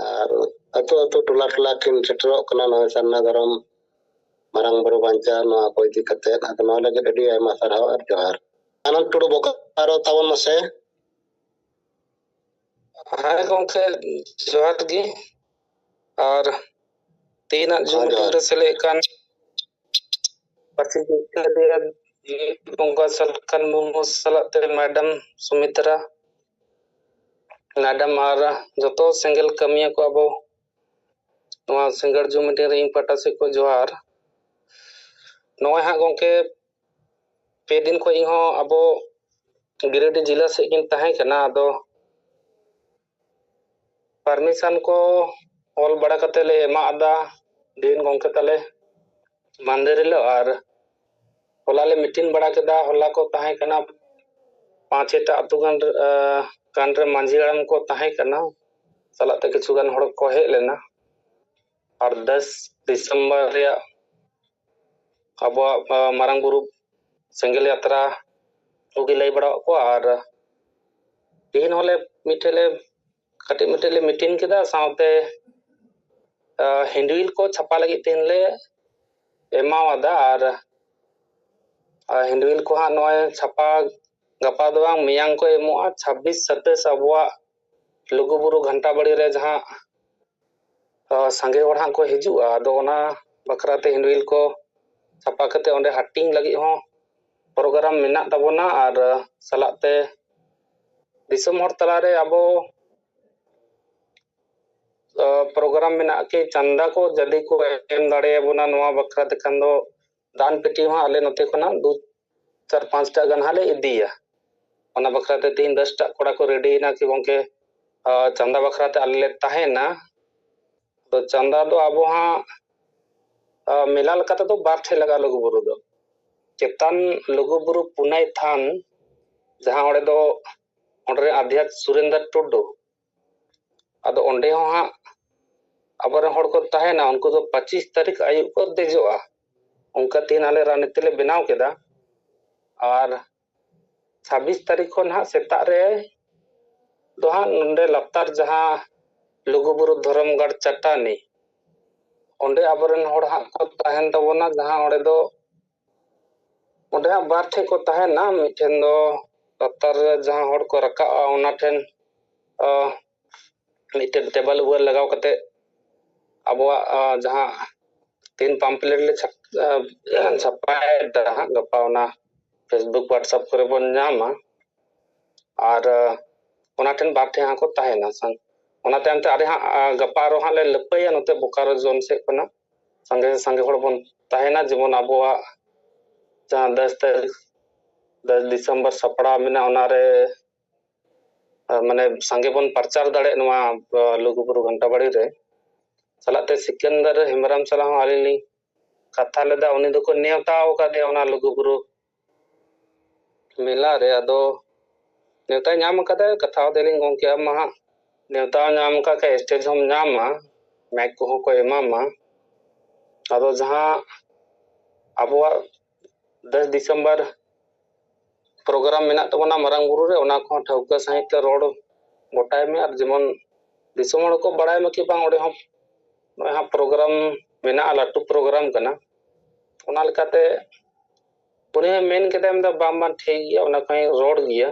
ᱟᱨ ᱟᱹᱛᱩ ᱟᱹᱛᱩ, ᱴᱚᱞᱟ ᱴᱚᱞᱟ ᱠᱤᱱ ᱥᱮᱴᱮᱨᱚᱜ ᱠᱟᱱᱟ ᱱᱚᱜᱼᱚᱭ ᱥᱟᱨᱱᱟ ᱫᱷᱚᱨᱚᱢ ᱢᱟᱨᱟᱝ ᱵᱩᱨᱩ ᱵᱟᱧᱪᱟᱣ ᱱᱚᱣᱟ ᱠᱚ ᱤᱫᱤ ᱠᱟᱛᱮ᱾ ᱟᱫᱚ ᱱᱚᱣᱟ ᱞᱟᱹᱜᱤᱫ ᱟᱹᱰᱤ ᱟᱭᱢᱟ ᱥᱟᱨᱦᱟᱣ ᱟᱨ ᱡᱚᱦᱟᱨ᱾ ᱟᱱᱚᱱᱫ ᱴᱩᱰᱩ ᱵᱚᱠᱟᱨᱚ ᱛᱟᱵᱚᱱ ᱢᱟᱥᱮ᱾ ᱦᱮᱸ ᱜᱚᱢᱠᱮ, ᱡᱚᱦᱟᱨ ᱜᱮ᱾ ᱟᱨ ᱛᱮᱦᱮᱧᱟᱜ ᱡᱩᱢ ᱦᱮᱸ, ᱢᱤᱴᱤᱝ ᱡᱚᱦᱟᱨ᱾ ᱨᱮ ᱥᱮᱞᱮᱫ ᱠᱟᱱ ᱯᱟᱹᱨᱥᱤ ᱡᱤᱛᱠᱟᱹᱨᱤᱭᱟᱹ ᱵᱚᱸᱜᱟ ᱥᱟᱞᱠᱷᱟᱱ ᱢᱩᱨᱢᱩ ᱥᱟᱞᱟᱜ ᱛᱮ ᱢᱮᱰᱟᱢ ᱥᱩᱢᱤᱛᱨᱟ, ᱢᱮᱰᱟᱢ ᱟᱨ ᱡᱚᱛᱚ ᱥᱮᱸᱜᱮᱞ ᱠᱟᱹᱢᱤᱭᱟᱹ ᱠᱚ, ᱟᱵᱚ ᱱᱚᱣᱟ ᱥᱤᱸᱜᱟᱲ ᱡᱩᱢ ᱢᱤᱴᱤᱝ ᱨᱮ ᱤᱧ ᱯᱟᱦᱴᱟ ᱥᱮᱫ ᱠᱷᱚᱱ ᱡᱚᱦᱟᱨ᱾ ᱱᱚᱜᱼᱚᱭ ᱦᱟᱸᱜ ᱜᱚᱢᱠᱮ, ᱯᱮ ᱫᱤᱱ ᱠᱷᱚᱱ ᱤᱧ ᱦᱚᱸ ᱟᱵᱚ ᱜᱤᱨᱤᱰᱤ ᱡᱮᱞᱟ ᱥᱮᱫ ᱜᱤᱧ ᱛᱟᱦᱮᱸ ᱠᱟᱱᱟ᱾ ᱟᱫᱚ ᱯᱟᱨᱢᱤᱥᱚᱱ ᱠᱚ ᱚᱞ ᱵᱟᱲᱟ ᱠᱟᱛᱮ ᱞᱮ ᱮᱢᱟᱜ ᱫᱟ ᱰᱤᱱ ᱜᱚᱢᱠᱮ ᱛᱟᱞᱮ ᱢᱟᱱᱫᱷᱮᱨ ᱦᱤᱞᱳᱜ, ᱟᱨ ᱦᱚᱞᱟ ᱞᱮ ᱢᱤᱴᱤᱝ ᱵᱟᱲᱟ ᱠᱮᱫᱟ᱾ ᱦᱚᱞᱟ ᱠᱚ ᱛᱟᱦᱮᱸ ᱠᱟᱱᱟ ᱯᱟᱸᱪ ᱪᱷᱚᱭᱴᱟ ᱟᱹᱛᱩ ᱜᱟᱱ, ᱟᱸ, ᱜᱟᱱ ᱨᱮ ᱢᱟᱹᱡᱷᱤ ᱦᱟᱲᱟᱢ ᱠᱚ ᱛᱟᱦᱮᱸ ᱠᱟᱱᱟ, ᱥᱟᱞᱟᱜ ᱛᱮ ᱠᱤᱪᱷᱩ ᱜᱟᱱ ᱦᱚᱲ ᱠᱚ ᱦᱮᱡ ᱞᱮᱱᱟ᱾ ᱟᱨ ᱫᱚᱥ ᱰᱤᱥᱮᱢᱵᱚᱨ ᱨᱮᱭᱟᱜ ᱟᱵᱚᱣᱟᱜ, ᱟᱸ, ᱢᱟᱨᱟᱝ ᱵᱩᱨᱩ ᱥᱮᱸᱜᱮᱞ ᱭᱟᱛᱨᱟ ᱠᱚᱜᱮ ᱞᱟᱹᱭ ᱵᱟᱲᱟᱣᱟᱫ ᱠᱚᱣᱟ᱾ ᱟᱨ ᱛᱮᱦᱮᱧ ᱦᱚᱸᱞᱮ ᱢᱤᱫᱴᱷᱮᱡ ᱞᱮ, ᱠᱟᱹᱴᱤᱡ ᱢᱤᱫᱴᱷᱮᱡ ᱞᱮ ᱢᱤᱴᱤᱝ ᱠᱮᱫᱟ, ᱥᱟᱶᱛᱮ, ᱟᱸ, ᱦᱮᱱᱰᱵᱤᱞ ᱠᱚ ᱪᱷᱟᱯᱟ ᱞᱟᱹᱜᱤᱫ ᱛᱮᱦᱮᱧ ᱞᱮ ᱮᱢᱟᱣᱟᱫᱟ᱾ ᱟᱨ, ᱟᱨ ᱦᱮᱱᱰᱵᱤᱞ ᱠᱚ ᱦᱟᱸᱜ ᱱᱚᱜᱼᱚᱭ ᱪᱷᱟᱯᱟ ᱜᱟᱯᱟ ᱫᱚ ᱵᱟᱝ, ᱢᱮᱭᱟᱝ ᱠᱚ ᱮᱢᱚᱜᱼᱟ᱾ ᱪᱷᱟᱵᱵᱤᱥ ᱥᱟᱛᱟᱥ ᱟᱵᱚᱣᱟᱜ ᱞᱩᱜᱩᱵᱩᱨᱩ ᱜᱷᱟᱱᱴᱟ ᱵᱟᱲᱤ ᱨᱮ ᱡᱟᱦᱟᱸ, ᱟᱸ, ᱥᱟᱸᱜᱮ ᱦᱚᱲ ᱦᱟᱸᱜ ᱠᱚ ᱦᱤᱡᱩᱜᱼᱟ, ᱟᱫᱚ ᱚᱱᱟ ᱵᱟᱠᱷᱨᱟ ᱛᱮ ᱦᱮᱱᱰᱵᱤᱞ ᱠᱚ ᱪᱷᱟᱯᱟ ᱠᱟᱛᱮ ᱚᱸᱰᱮ ᱦᱟᱹᱴᱤᱧ ᱞᱟᱹᱜᱤᱫ ᱦᱚᱸ ᱯᱨᱳᱜᱨᱟᱢ ᱢᱮᱱᱟᱜ ᱛᱟᱵᱚᱱᱟ᱾ ᱟᱨ ᱥᱟᱞᱟᱜ ᱛᱮ ᱫᱤᱥᱚᱢ ᱦᱚᱲ ᱛᱟᱞᱟᱨᱮ ᱟᱵᱚ, ᱟᱸ, ᱯᱨᱳᱜᱨᱟᱢ ᱢᱮᱱᱟᱜᱼᱟ ᱠᱤ ᱪᱟᱸᱫᱟ ᱠᱚ ᱡᱩᱫᱤ ᱠᱚ ᱮᱢ ᱫᱟᱲᱮᱭᱟᱵᱚᱱᱟ ᱱᱚᱣᱟ ᱵᱟᱠᱷᱨᱟ ᱛᱮᱠᱷᱟᱱ ᱫᱚ ᱫᱟᱱ ᱯᱮᱴᱤ ᱦᱚᱸ ᱟᱞᱮ ᱱᱚᱛᱮ ᱠᱷᱚᱱᱟᱜ ᱫᱩ ᱪᱟᱨ ᱯᱟᱸᱪᱴᱟ ᱜᱟᱱ ᱦᱟᱸᱜ ᱞᱮ ᱤᱫᱤᱭᱟ᱾ ᱚᱱᱟ ᱵᱟᱠᱷᱨᱟ ᱛᱮ ᱛᱮᱦᱮᱧ ᱫᱚᱥᱴᱟ ᱠᱚᱲᱟ ᱠᱚ ᱨᱮᱰᱤᱭᱮᱱᱟ ᱠᱤ ᱜᱚᱢᱠᱮ, ᱟᱸ, ᱪᱟᱸᱫᱟ ᱵᱟᱠᱷᱨᱟ ᱛᱮ ᱟᱞᱮ ᱞᱮ ᱛᱟᱦᱮᱱᱟ᱾ ᱟᱫᱚ ᱪᱟᱸᱫᱟ ᱫᱚ ᱟᱵᱚ ᱦᱟᱸᱜ, ᱟᱸ, ᱢᱮᱞᱟ ᱞᱮᱠᱟ ᱛᱮᱫᱚ ᱵᱟᱨ ᱴᱷᱮᱡ ᱞᱟᱜᱟᱜᱼᱟ ᱞᱩᱜᱩᱵᱩᱨᱩ ᱫᱚ᱾ ᱪᱮᱛᱟᱱ ᱞᱩᱜᱩᱵᱩᱨᱩ ᱯᱩᱱᱟᱹᱭ ᱛᱷᱟᱱ, ᱡᱟᱦᱟᱸ ᱚᱸᱰᱮ ᱫᱚ, ᱚᱸᱰᱮ ᱨᱮᱱ ᱟᱫᱷᱭᱟᱠ ᱥᱩᱨᱮᱱᱫᱨᱚ ᱴᱩᱰᱩ, ᱟᱫᱚ ᱚᱸᱰᱮ ᱦᱚᱸ ᱦᱟᱸᱜ ᱟᱵᱚᱨᱮᱱ ᱦᱚᱲ ᱠᱚ ᱛᱟᱦᱮᱱᱟ, ᱩᱱᱠᱩ ᱫᱚ ᱯᱚᱸᱪᱤᱥ ᱛᱟᱹᱨᱤᱠᱷ ᱟᱹᱭᱩᱵ ᱠᱚ ᱫᱮᱡᱚᱜᱼᱟ᱾ ᱚᱱᱠᱟ ᱛᱮᱦᱮᱧ ᱟᱞᱮ ᱨᱟᱡᱽᱱᱤᱛᱤ ᱞᱮ ᱵᱮᱱᱟᱣ ᱠᱮᱫᱟ᱾ ᱟᱨ ᱪᱷᱟᱵᱵᱤᱥ ᱛᱟᱹᱨᱤᱠᱷ ᱠᱷᱚᱱ ᱦᱟᱸᱜ ᱥᱮᱛᱟᱜ ᱨᱮ ᱫᱚ ᱦᱟᱸᱜ ᱱᱚᱰᱮ ᱞᱟᱛᱟᱨ ᱡᱟᱦᱟᱸ ᱞᱩᱜᱩᱵᱩᱨᱩ ᱫᱷᱚᱨᱚᱢᱜᱟᱲ ᱪᱟᱹᱴᱟᱹᱱᱤ, ᱚᱸᱰᱮ ᱟᱵᱚᱨᱮᱱ ᱦᱚᱲ ᱦᱟᱸᱜ ᱠᱚ ᱛᱟᱦᱮᱱ ᱛᱟᱵᱚᱱᱟ, ᱡᱟᱦᱟᱸ ᱚᱸᱰᱮ ᱫᱚ ᱚᱸᱰᱮ ᱦᱟᱸᱜ ᱵᱟᱨ ᱴᱷᱮᱡ ᱠᱚ ᱛᱟᱦᱮᱱᱟ᱾ ᱢᱤᱫᱴᱷᱮᱱ ᱫᱚ ᱞᱟᱛᱟᱨ ᱨᱮ ᱡᱟᱦᱟᱸ ᱦᱚᱲ ᱠᱚ ᱨᱟᱠᱟᱵᱼᱟ, ᱚᱱᱟ ᱴᱷᱮᱱ ᱟᱸ, ᱢᱤᱫᱴᱮᱱ ᱴᱮᱵᱟᱞ ᱩᱵᱟᱹᱨ ᱞᱟᱜᱟᱣ ᱠᱟᱛᱮ ᱟᱵᱚᱣᱟᱜ ᱟᱸ, ᱡᱟᱦᱟᱸ ᱛᱤᱱ ᱯᱟᱢᱯᱞᱮᱴ ᱞᱮ ᱪᱷᱟᱯ- ᱟᱸ, ᱪᱷᱟᱯᱟᱭᱮᱫᱟ ᱦᱟᱸᱜ, ᱜᱟᱯᱟ ᱚᱱᱟ ᱯᱷᱮᱥᱵᱩᱠ, ᱣᱟᱴᱥᱮᱯ ᱠᱚᱨᱮ ᱵᱚᱱ ᱧᱟᱢᱟ᱾ ᱟᱨ ᱟᱸ, ᱚᱱᱟ ᱴᱷᱮᱱ ᱵᱟᱨ ᱴᱷᱮᱱ ᱦᱟᱸᱜ ᱠᱚ ᱛᱟᱦᱮᱱᱟ᱾ ᱥᱟᱝ- ᱚᱱᱟᱛᱮ ᱮᱱᱛᱮ ᱟᱞᱮ ᱦᱟᱸᱜ ᱟᱸ, ᱜᱟᱯᱟ ᱟᱨᱚ ᱦᱟᱸᱜ ᱞᱮ ᱞᱟᱹᱯᱟᱹᱭᱟ ᱱᱚᱛᱮ ᱵᱳᱠᱟᱨᱳ ᱡᱳᱱ ᱥᱮᱫ ᱠᱷᱚᱱᱟᱜ᱾ ᱥᱟᱸᱜᱮ ᱥᱟᱸᱜᱮ ᱦᱚᱲ ᱵᱚᱱ ᱛᱟᱦᱮᱱᱟ, ᱡᱮᱢᱚᱱ ᱟᱵᱚᱣᱟᱜ ᱡᱟᱦᱟᱸ ᱫᱚᱥ ᱛᱟᱹᱨᱤᱠᱷ, ᱫᱚᱥ ᱰᱤᱥᱮᱢᱵᱚᱨ ᱥᱟᱯᱲᱟᱣ ᱢᱮᱱᱟᱜᱼᱟ, ᱚᱱᱟᱨᱮ ᱟᱨ ᱢᱟᱱᱮ ᱥᱟᱸᱜᱮ ᱵᱚᱱ ᱯᱨᱚᱪᱟᱨ ᱫᱟᱲᱮᱭᱟᱜ ᱱᱚᱣᱟ, ᱟᱸ, ᱞᱩᱜᱩᱵᱩᱨᱩ ᱜᱷᱟᱱᱴᱟ ᱵᱟᱲᱤ ᱨᱮ᱾ ᱥᱟᱞᱟᱜ ᱛᱮ ᱥᱤᱠᱟᱱᱫᱟᱨ ᱦᱮᱢᱵᱨᱚᱢ ᱥᱟᱞᱟᱜ ᱦᱚᱸ ᱟᱹᱞᱤᱧ ᱞᱤᱧ ᱠᱟᱛᱷᱟ ᱞᱮᱫᱟ, ᱩᱱᱤ ᱫᱚᱠᱚ ᱱᱮᱣᱛᱟ ᱟᱠᱟᱫᱮᱭᱟ ᱚᱱᱟ ᱞᱩᱜᱩᱵᱩᱨᱩ ᱢᱮᱞᱟ ᱨᱮ᱾ ᱟᱫᱚ ᱱᱮᱣᱛᱟᱭ ᱧᱟᱢ ᱟᱠᱟᱫᱟ, ᱠᱟᱛᱷᱟ ᱟᱫᱮ ᱞᱤᱧ, "ᱜᱚᱢᱠᱮ, ᱟᱢ ᱢᱟ ᱦᱟᱸᱜ ᱱᱮᱣᱛᱟ ᱧᱟᱢ ᱟᱠᱟᱫ ᱠᱷᱟᱡ ᱥᱴᱮᱡᱽ ᱦᱚᱸᱢ ᱧᱟᱢᱟ, ᱢᱟᱭᱤᱠ ᱠᱚᱦᱚᱸ ᱠᱚ ᱮᱢᱟᱢᱟ᱾ ᱟᱫᱚ ᱡᱟᱦᱟᱸ ᱟᱵᱚᱣᱟᱜ ᱫᱚᱥ ᱰᱤᱥᱮᱢᱵᱚᱨ ᱯᱨᱳᱜᱨᱟᱢ ᱢᱮᱱᱟᱜ ᱛᱟᱵᱚᱱᱟ ᱢᱟᱨᱟᱝ ᱵᱩᱨᱩ ᱨᱮ, ᱚᱱᱟ ᱠᱚᱦᱚᱸ ᱴᱷᱟᱹᱣᱠᱟᱹ ᱥᱟᱺᱦᱤᱡ ᱛᱮ ᱨᱚᱲ ᱜᱚᱴᱟᱭ ᱢᱮ, ᱟᱨ ᱡᱮᱢᱚᱱ ᱫᱤᱥᱚᱢ ᱦᱚᱲ ᱠᱚ ᱵᱟᱲᱟᱭ ᱢᱟ ᱠᱤ ᱵᱟᱝ ᱚᱸᱰᱮ ᱦᱚᱸ ᱱᱚᱜᱼᱚᱭ ᱦᱟᱸᱜ ᱯᱨᱳᱜᱨᱟᱢ ᱢᱮᱱᱟᱜᱼᱟ, ᱞᱟᱹᱴᱩ ᱯᱨᱳᱜᱨᱟᱢ ᱠᱟᱱᱟ᱾" ᱚᱱᱟ ᱞᱮᱠᱟᱛᱮ ᱩᱱᱤ ᱦᱚᱸ ᱢᱮᱱ ᱠᱮᱫᱟᱭ, ᱢᱮᱱᱫᱟ, "ᱵᱟᱝ, ᱵᱟᱝ, ᱴᱷᱤᱠ ᱜᱮᱭᱟ, ᱚᱱᱟ ᱠᱚᱦᱚᱸᱧ ᱨᱚᱲ ᱜᱮᱭᱟ,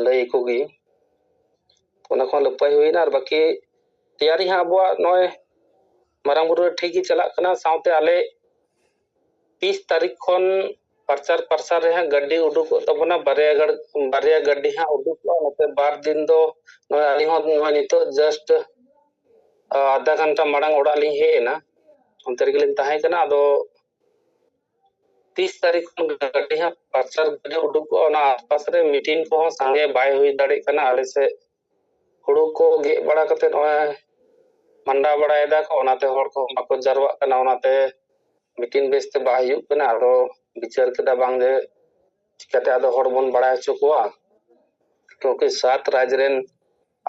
ᱞᱟᱹᱭ ᱟᱠᱚ ᱜᱮ᱾" ᱚᱱᱟ ᱠᱚᱦᱚᱸ ᱞᱟᱹᱯᱟᱹᱭ ᱦᱩᱭᱱᱟ, ᱟᱨ ᱵᱟᱹᱠᱤ ᱛᱮᱭᱟᱨᱤ ᱦᱟᱸᱜ ᱟᱵᱚᱣᱟᱜ ᱱᱚᱜᱼᱚᱭ ᱢᱟᱨᱟᱝ ᱵᱩᱨᱩ ᱨᱮ ᱴᱷᱤᱠ ᱜᱮ ᱪᱟᱞᱟᱜ ᱠᱟᱱᱟ᱾ ᱥᱟᱶᱛᱮ ᱟᱞᱮ ᱛᱤᱥ ᱛᱟᱹᱨᱤᱠᱷ ᱠᱷᱚᱱ ᱯᱨᱚᱪᱟᱨ ᱯᱨᱚᱥᱟᱨ ᱨᱮ ᱦᱟᱸᱜ ᱜᱟᱹᱰᱤ ᱩᱰᱩᱠᱚᱜ ᱛᱟᱵᱚᱱᱟ, ᱵᱟᱨᱭᱟ ᱜᱟᱲ-, ᱵᱟᱨᱭᱟ ᱜᱟᱹᱰᱤ ᱦᱟᱸᱜ ᱩᱰᱩᱠᱚᱜᱼᱟ᱾ ᱱᱚᱛᱮ ᱵᱟᱨ ᱫᱤᱱ ᱫᱚ ᱱᱚᱜᱼᱚᱭ ᱟᱹᱞᱤᱧ ᱦᱚᱸ ᱱᱚᱜᱼᱚᱭ ᱱᱤᱛᱚᱜ just, ᱟ, ᱟᱫᱷᱟ ᱜᱷᱚᱱᱴᱟ ᱢᱟᱲᱟᱝ ᱚᱲᱟᱜ ᱞᱤᱧ ᱦᱮᱡ ᱮᱱᱟ, ᱚᱱᱛᱮ ᱨᱮᱜᱮ ᱞᱤᱧ ᱛᱟᱦᱮᱸ ᱠᱟᱱᱟ᱾ ᱟᱫᱚ ᱛᱤᱥ ᱛᱟᱹᱨᱤᱠᱷ ᱠᱷᱚᱱ ᱜᱟᱹᱰᱤ ᱦᱟᱸᱜ ᱯᱨᱚᱪᱟᱨ ᱜᱟᱹᱰᱤ ᱩᱰᱩᱠᱚᱜᱼᱟ, ᱚᱱᱟ ᱟᱥᱯᱟᱥ ᱨᱮ ᱢᱤᱴᱤᱝ ᱠᱚᱦᱚᱸ ᱥᱟᱸᱜᱮ ᱵᱟᱭ ᱦᱩᱭ ᱫᱟᱲᱮᱭᱟᱜ ᱠᱟᱱᱟ᱾ ᱟᱞᱮ ᱥᱮᱫ ᱦᱩᱲᱩ ᱠᱚ ᱜᱮᱫ ᱵᱟᱲᱟ ᱠᱟᱛᱮ ᱱᱚᱜᱼᱚᱭ ᱢᱟᱸᱰᱟ ᱵᱟᱲᱟᱭᱮᱫᱟ ᱠᱚ, ᱚᱱᱟᱛᱮ ᱦᱚᱲ ᱠᱚ ᱵᱟᱠᱚ ᱡᱟᱨᱣᱟᱜ ᱠᱟᱱᱟ, ᱚᱱᱟᱛᱮ ᱢᱤᱴᱤᱝ ᱵᱮᱥᱛᱮ ᱵᱟᱭ ᱦᱩᱭᱩᱜ ᱠᱟᱱᱟ᱾ ᱟᱫᱚ ᱵᱤᱪᱟᱹᱨ ᱠᱮᱫᱟ ᱵᱟᱝ ᱡᱮ ᱪᱤᱠᱟᱹᱛᱮ ᱟᱫᱚ ᱦᱚᱲ ᱵᱚᱱ ᱵᱟᱲᱟᱭ ᱦᱚᱪᱚ ᱠᱚᱣᱟ, ᱠᱤᱭᱩᱸᱠᱤ ᱥᱟᱛ ᱨᱟᱡᱽ ᱨᱮᱱ